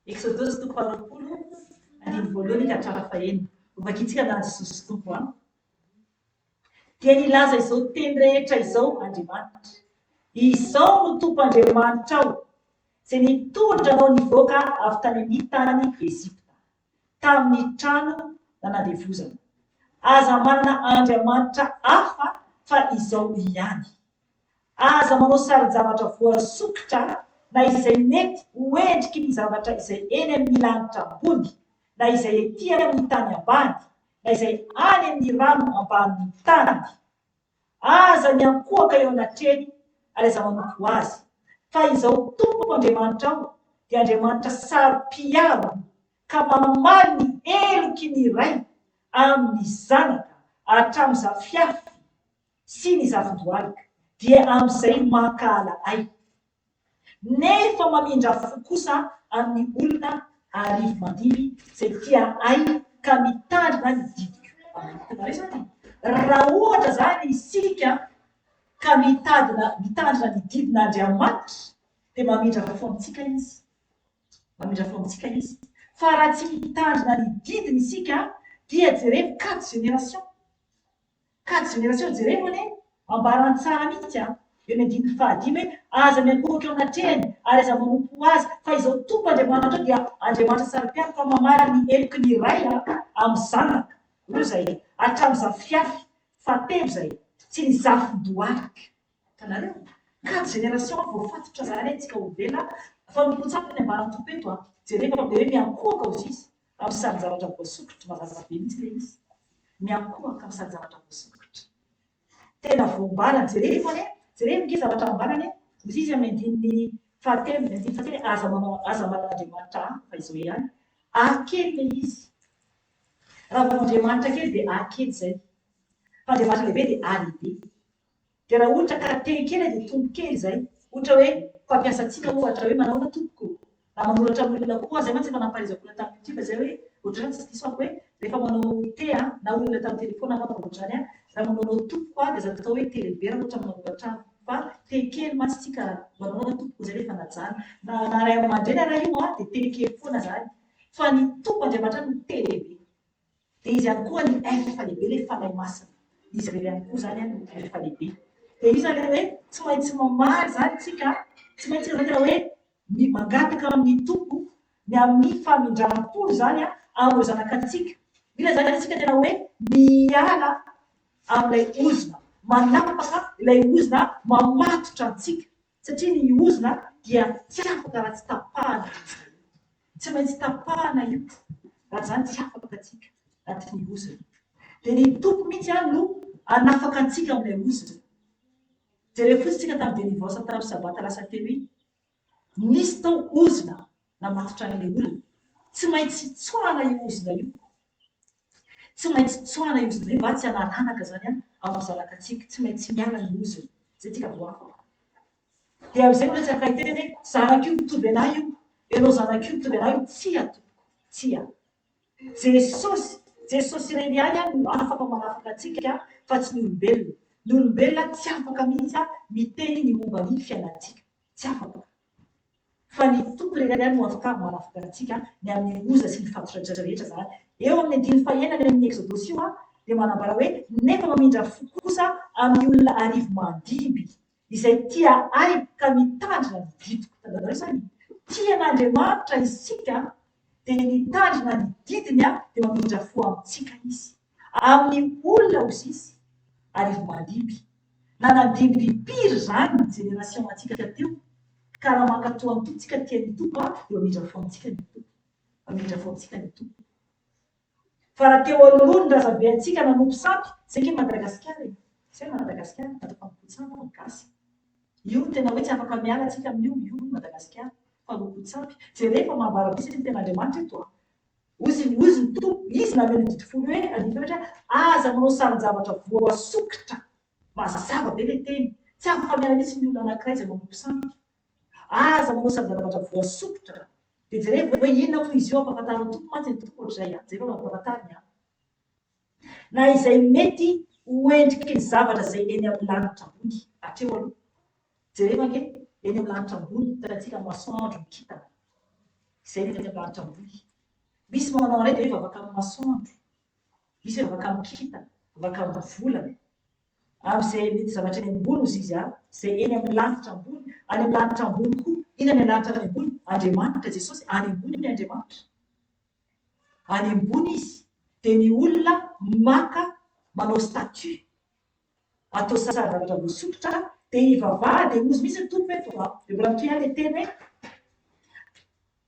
Eksodosy toko faharoapolo, andininy voalohany ka hatramin'ny fahenina. Hovakintsika ny anaran'i Jesosy Tompo an. Dia nilaza izao teny rehetra izao Andriamanitra, Izao no Tompo Andriamanitrao, izay nitondra anao nivoaka avy tany amin'ny tany Egypta, tamin'ny trano nanandevozana. Aza manana andriamanitra hafa fa izao ihany. Aza manao sarin-javatra voasokitra na izay mety ho endriky ny zavatra izay eny amin'ny lanitra ambony, na izay ety amin'ny tany ambany, na izay any amin'ny rano ambanin'ny tany. Aza miankohoka eo anatrehany ary aza manompo azy. Fa Izaho Tompo Andriamanitrao dia Andriamanitra saro-piaro ka mamaly ny heloky ny ray amin'ny zanaka hatramin'ny zafiafy sy ny zafin-dohalika, dia amin'izay mankahala ahy. Nefa mamindra fo kosa amin'ny olona arivomandimby izay tia ahy ka mitandrina ny didiko. Amen. Hitanareo izany? Raha ohatra izany isika ka mitadina, mitandrina ny didin'Andriamanitra, dia mamindra fo amintsika Izy. Mamindra fo amintsika Izy. Fa raha tsy mitandrina ny didiny isika, dia jerevo quatre générations. Quatre génération jerevo anie ambarany tsara mihitsy an! Eo amin'ny andininy fahadimy hoe aza miankohoka eo anatrehany ary aza manompo ho azy fa izao Tompo Andriamanitrao dia Andriamanitra saro-piaro ka mamaly ny heloky ny ray amin'ny zanaka roa izay hatramin'ny zafiafy fahatelo izay sy ny zafin-dohalika. Hitanareo? Quatre génération voafatotra zany antsika olombelona fanompoan-tsampy ny ambaran'ny Tompo eto an! Jerevo amin'ilay hoe miankohoka hozy izy. Amin'ny sarin-javatra voasokitra, mazava be mihitsy ilay izy. Miankohoka amin'ny sarin-javatra voasokitra. Tena voambarany. Jerevo anie, jerevo ange zavatra ambarany e. Hoy izy amin'ny andininy fahatelo, ny andininy fahatelo hoe aza manao, aza manana Andriamanitra hafa fa izao ihany. A kely ilay izy. Raha vao Andriamanitra kely dia A kely izay. Fa Andriamanitra lehibe dia A lehibe. Dia raha ohatra ka teny kely dia tompo kely izay. Ohatra hoe mpampiasa antsika ohatra hoe manahoana tompoko? Raha manoratra amin'ny olona koa, izay mantsy efa nampahaizako olona tamin'ny youtube izay hoe ohatr'izany tsy diso aho hoe rehefa manao T na olona tamin'ny telephone angamba ohatr'izany an, raha manao tompoko dia aza atao hoe T lehibe raha ohatra manoratra amiko fa T kely mantsy tsika manahoana tompoko izay ilay fanajana. Na na ray aman-dreny ara io an dia T kely foana izany. Fa ny Tompo Andriamanitra no T lehibe. Dia izy ihany koa ny F lehibe, ilay Fanahy Masina. Izy irery ihany koa izany no F lehibe. Dia io izany ilay hoe tsy maintsy mamaly izany isika, tsy maintsy izany tena hoe mangataka amin'ny Tompo ny amin'ny famindram-pony izany amin'ireo zanakatsika. Mila izany isika tena hoe miala amin'ilay ozona, manapaka ilay ozona mamatotra antsika. Satria ny ozona dia tsy afaka raha tsy tapahana io ozona io. Tsy maintsy tapahana io, raha tsy izany tsy afaka tsika anatin'ny ozona. Dia ny Tompo mihitsy ihany no hanafaka antsika amin'ilay ozona. Jereo fotsiny tsika tamin'ny délivrance tamin'ny sabata lasa teo iny. Nisy tao ozona namatotra an'ilay olona. Tsy maintsy tsoahana io ozona io. Tsy maintsy tsoahana io ozona io mba tsy hanaranaka izany amin'ny zanakatsika. Tsy maintsy miala ny ozona. Izay tsika vao afaka. Dia amin'izay mbola tsy afaka hiteny hoe zanako io mitovy anah io, ianao zanako io mitovy anah io. Tsia tompoko, tsia. Jesosy, Jesosy irery ihany no afaka manafaka antsika fa tsy ny olombelona. Ny olombelona tsy afaka mihitsy miteny ny momba ny fiainantsika. Tsy afaka. Fa ny Tompo irery ihany no afaka manafaka antsika ny amin'ny loza sy ny fatotra rehetra izany. Eo amin'ny andininy fahenina any amin'ny Eksodosy io dia manambara hoe, Nefa mamindra fo kosa amin'ny olona arivomandimby, izay tia Ahy ka mitandrina ny didiko. Hitanareo izany? Tia an'Andriamanitra isika dia nitandrina ny didiny dia mamindra fo amintsika Izy. Amin'ny olona hozy Izy, arivomandimby. Na nandimby impiry izany ny génération antsika teo, ka raha mankatò an'i Tompo tsika tia ny Tompo dia mamindra fo amintsika ny Tompo. Mamindra fo amintsika ny Tompo. Fa raha teo aloha ny razambe antsika nanompo sampy, zay nge Madagasikara e! Zay Madagasikara, natao fanompoan-tsampy ny gasy. Io no tena hoe tsy afaka miala tsika amin'io, io no Madagasikara, fanompoan-tsampy. Jereo fa mambara mihitsy ny tenin'Andriamanitra eto a! Hozy hozy ny Tompo, Izy nanome ny didy folo hoe, andininy fahefatra hoe, aza manao sarin-javatra voasokitra. Mazava be ilay teny. Tsy afaka miala mihitsy ny olona anankiray izay manompo sampy. Aza manao sarin-javatra voasokitra. Dia jerevo hoe inona moa izy io, ampahafantarin'ny Tompo mantsy ny Tompo ohatr'izay an. Jereo ampahafantariny an. Na izay mety ho endriky ny zavatra izay eny amin'ny lanitra ambony. Hatreo aloha. Jereo ange, eny amin'ny lanitra ambony, hitantsika masoandro, ny kintana. Izay ny any amin'ny lanitra ambony. Misy manao an'ilay dia hoe vavaka amin'ny masoandro. Misy hoe vavaka amin'ny kintana, vavaka amin'ny volana. Amin'izay mety zavatra eny ambony hozy izy an, izay eny amin'ny lanitra ambony, any amin'ny lanitra ambony koa, inona ny lanitra any ambony? Andriamanitra, Jesosy, any ambony ny Andriamanitra. Any ambony izy, dia ny olona maka manao statue, atao sarin-javatra voasokitra, dia hivavaha, dia hozy mihitsy ny Tompo hoe vavaho. Dia mbola mitohy ihany ilay teny hoe,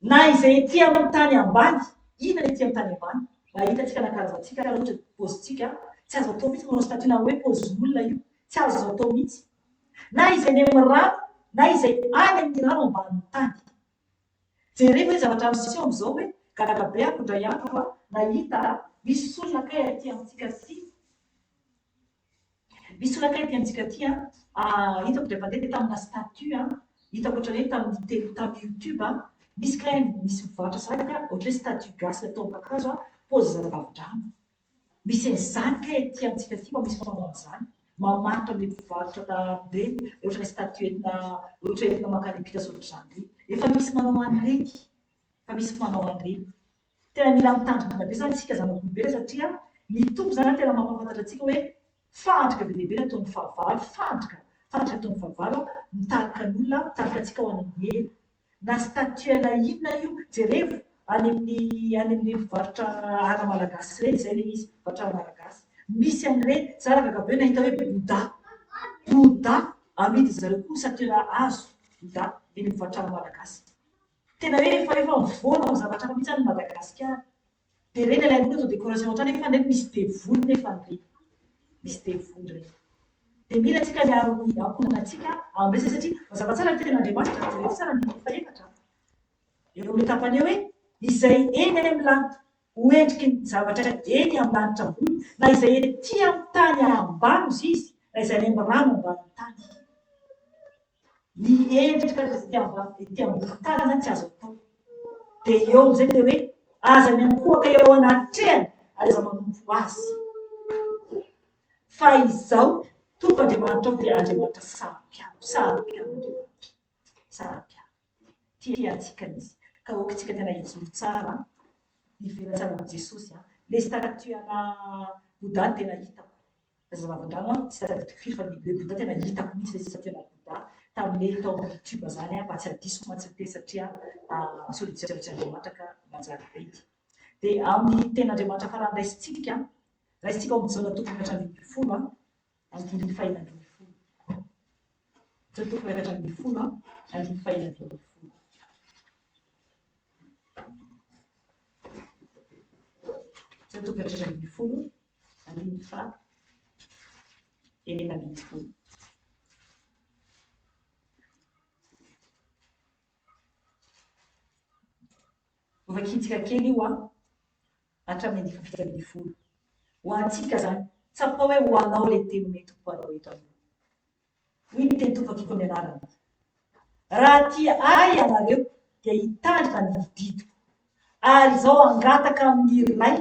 Na izay ety amin'ny tany ambany, inona ny ety amin'ny tany ambany? Mba hitantsika na karazantsika raha ohatra paozintsika, tsy azo atao mihitsy manao statut na hoe paozin'olona io, tsy azo atao mihitsy. Na izay any amin'ny rano, na izay any amin'ny rano ambanin'ny tany. Jereo hoe zavatra miseho amin'izao hoe gaga be aho indray andro aho nahita misy olona kay aty amintsika aty, Misy olona kay aty amintsika aty an, hitako indray mandeha tamina statut an, hitako ohatran'ny hoe tamin'ny tele tamin'ny youtube an, misy kay misy mivarotra sahady an, ohatran'ny hoe statut gasy natao amin'ny kakazo an, paozy zazavavindrano. Misy an'izany kay aty amintsika aty mba misy manao an'izany, mamaritra an'ilay mpivarotra ireny, ohatran'ny hoe statut entina ohatra entina mankany am-pita sy ohatr'izany ireny. Efa misy manao an'ireny, efa misy manao an'ireny. Tena mila mitandrina be izany isika zanak'olombelona satria ny Tompo izany tena mampahafantatra antsika hoe fandrika be dia be ny ataon'ny fahavalo, fandrika, fandrika ataon'ny fahavalo mitarika ny olona, mitarika antsika ho any amin'ny helo. Na statut-na inona io, jerevo any amin'ny any amin'ireny mpivarotra ara malagasy ireny, izay ilay izy, mpivarotra ara malagasy. Misy an'ireny, za raha gaga be nahita hoe Bouddha, Bouddha amidin-dry zareo koa statut-na hazo, Bouddha, eny amin'ny mpivarotra ara malagasy. Tena hoe efa efa mivoana ho zavatra hafa mihitsy any Madagasikara. Dia ireny alain'olona atao décoration ao an-trano nefa ireny misy devoly nefa ireny. Misy devoly ireny. Dia mila antsika miaro ny ankohonantsika amin'ny resaka satria mazava tsara ny tenin'Andriamanitra, jereo tsara ny andininy fahefatra. Eo amin'ilay tapany eo hoe izay eny amin'ny lanitra ho endriky ny zavatra eny amin'ny lanitra ambony na izay ety amin'ny tany ambany hozy izy na izay any amin'ny rano ambanin'ny tany. Ny endrika ety ambany ety ambony tany izany tsy azo atao. Dia eo amin'izay dia hoe aza miankohoka eo anatrehany ary aza manompo azy. Fa izao Tompo Andriamanitrao dia Andriamanitra saro-piaro, saro-piaro Andriamanitra, saro-piaro. Tia antsika Izy. Ka aoka isika tena hijoro tsara, hivela tsara amin'i Jesosy. Ilay statue ana Bouddha no tena hitako. Zava-drano an, tsy tadidiko firy fa ny le Bouddha tena hitako mihitsy ilay statue ana Bouddha tamin'ilay tao amin'ny youtube zany an, mba tsy hadiso mantsy ny teny satria sao dia tsy avy Andriamanitra ka manjary be ity. Dia amin'ny tenin'Andriamanitra farany raisintsika, raisintsika ao amin'ny Jaona toko 14 an, andininy fahenina ambin'ny folo. Jaona toko 14 an, andininy fahenina ambin'ny folo. Jaona toko 14 andininy faha 16. Hovakintsika kely io an, hatramin'ny andininy faha 17. Ho antsika izany, tsapao hoe ho anao ilay teny omen'ny Tompo anao eto anio. Hoy ny teny Tompo vakiko amin'ny anarany, Raha tia Ahy ianareo, dia hitandrina ny didiko. Ary izao hangataka amin'ny Ray,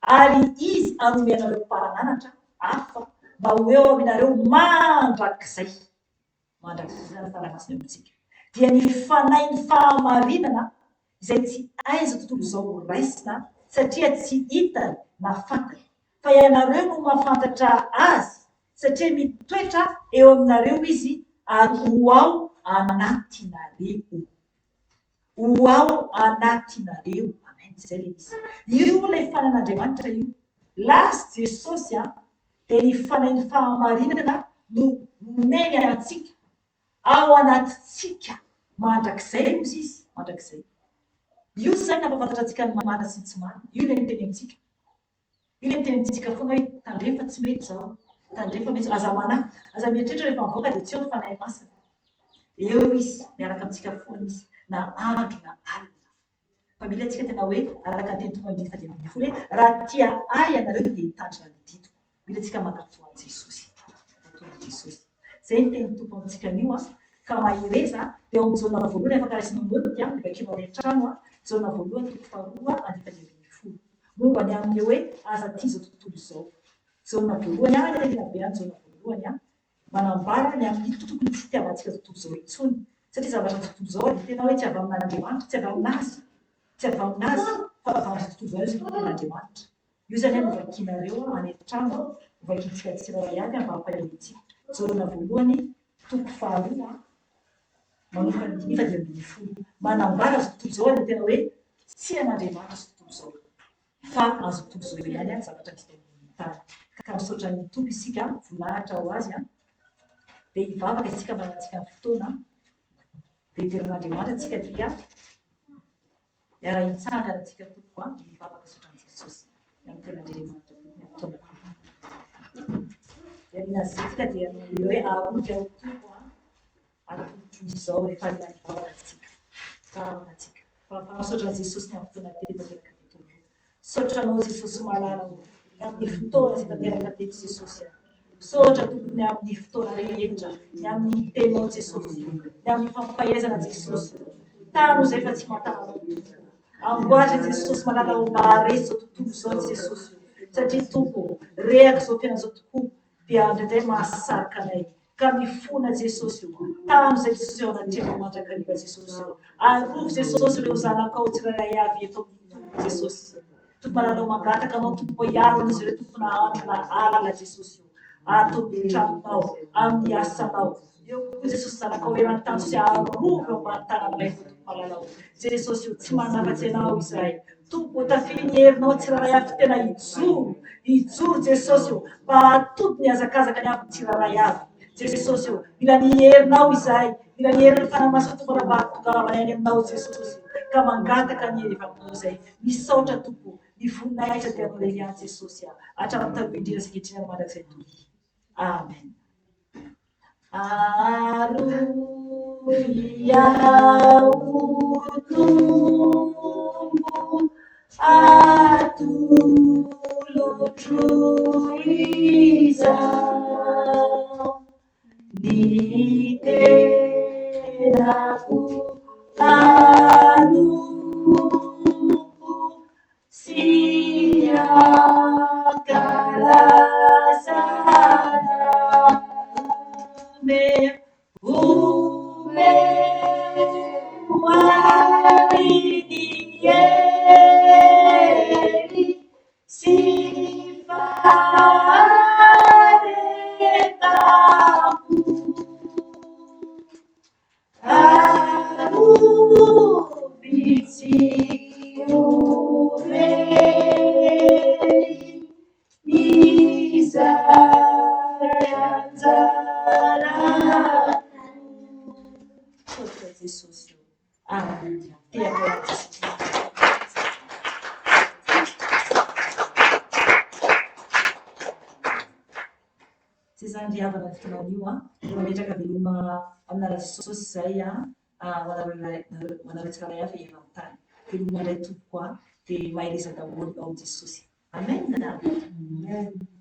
ary Izy hanome anareo Mpananatra hafa mba ho eo aminareo mandrakizay. Mandrakizay izany ny Fanahy Masina eo amintsika. Dia ny Fanahin'ny fahamarinana izay tsy hain'izao tontolo izao ho raisina satria tsy hitany na fantany. Fa ianareo no mahafantatra Azy satria mitoetra eo aminareo Izy ary ho ao anatinareo. Ho ao anatinareo. Amen. Izay ilay izy. Io ilay fanan'Andriamanitra io. Lasa Jesosy an, dia ny Fanahin'ny fahamarinana no nomeny antsika ao anatintsika mandrakizay hozy izy, mandrakizay. Io izany nampahafantatra antsika ny marina sy ny tsy marina. Io ilay miteny amintsika. Io ilay miteny amintsika foana hoe tandremo fa tsy mety izao, tandremo fa mety izao. Aza manahy, aza mieritreritra rehefa mivoaka dia tsy eo ny Fanahy Masina. Eo izy, miaraka amintsika foana izy, na andro na alina. Fa mila antsika tena hoe araka ny teny Tompo andininy faha 15 hoe raha tia ahy ianareo dia hitandrina ny didiko. Mila antsika mankatò an'i Jesosy. Mankatò an'i Jesosy. Izay ny tenin'ny Tompo amintsika anio an. Ka mahereza, dia ao amin'ny Jaona voalohany afaka raisinao naoty an, dia vakinao any an-trano an, Jaona voalohany toko faharoa andininy faha 15. Momba ny amin'ny hoe aza tia izao tontolo izao. Jaona voalohany an, tena be an Jaona voalohany an. Manambara ny amin'ny tokony tsy hitiavantsika izao tontolo izao intsony. Satria zavatra amin'izao tontolo izao dia tena hoe tsy avy amin'Andriamanitra, tsy avy aminazy, tsy avy aminazy fa avy amin'izao tontolo izao izy no tena Andriamanitra. Io izany no vakinareo any an-trano, hovakintsika tsirairay avy mba hampahery antsika. Jaona voalohany, toko faharoa, manomboka ny andininy faha-15. Manambara izao tontolo izao dia tena hoe tsy an'Andriamanitra izao tontolo izao. Fa azo tontolo izao ihany ny zavatra misy eto ambonin'ny tany. Ka misaotra ny Tompo isika, voninahitra ho Azy. Dia hivavaka isika mba hanantsika ny fotoana. Dia hidera an'Andriamanitra isika dia hiara-hitsangana isika tompoko an, hivavaka hisaotra an'i Jesosy. Ny amin'ny tenin'Andriamanitra tompoko ny fotoana. Dia aorian'izay isika dia hanao hoe arovy aho Tompo an. Atolotro izao rehefa alina hivavaka tsika. Vavaka tsika. Vavaka misaotra an'i Jesosy ny amin'ny fotoana telo tanteraka teto aloha. Misaotra anao Jesosy malala o. Ny amin'ny fotoana izay tanteraka teto Jesosy a. Misaotra Tompo ny amin'ny fotoana rehetra, ny amin'ny teninao Jesosy, ny amin'ny fampaherezana Jesosy. Tano izay fa tsy mahatana anao Tompo. Amboary Jesosy malala o mba haharesy izao tontolo izao Jesosy o. Satria Tompo o, rehaka izao fiainana izao tokoa dia indraindray mahasarika anay. Ka mifona Jesosy o! Tano izay Jesosy eo anatrehanao mandrakariva Jesosy o! Arovy Jesosy ireo zanakao tsirairay avy eto amin'ny Tompo Jesosy. Tompo malalao mangataka anao Tompo hiaro an'izy ireo Tompo na andro na alina Jesosy o! Ato amin'ny tranonao, amin'ny asanao. Eo koa Jesosy zanakao eran-tany sy arovy eo ambany tananay koa Tompo malalao. Jesosy o! Tsy manana afa-tsy Ianao izahay. Tompo o, tafio ny herinao tsirairay avy tena hijoro, hijoro Jesosy o, mba hahatody ny hazakazaka ny avy tsirairay avy. Jesosy o, mila ny herinao izahay, mila ny herin'ny Fanahy Masina Tompo mba hahatongavanay any aminao Jesosy o, ka mangataka ny hery avy aminao izay. Misaotra Tompo o, ny voninahitra dia anao irery ihany Jesosy a, hatramin'ny taloha indrindra sy ankehitriny ary mandrakizay doria. Amen. Aroy aho Tompo, atolotro izao ny tenako hanompo sy hankalazana. Omeo, omeo ahy ny hery sy faharetam-po. Arovy tsy ho very izay anjarako. Misaotra Jesosy o. Amen. Tehaka ho an'i Jesosy. Tsy izany ry havana ny fotoana anio an. Dia mametraka veloma aminareo Jesosy izay an, ho anareo tsirairay avy eran-tany. Veloma indray tompoko an, dia mahereza daholo ao amin'i Jesosy. Amen.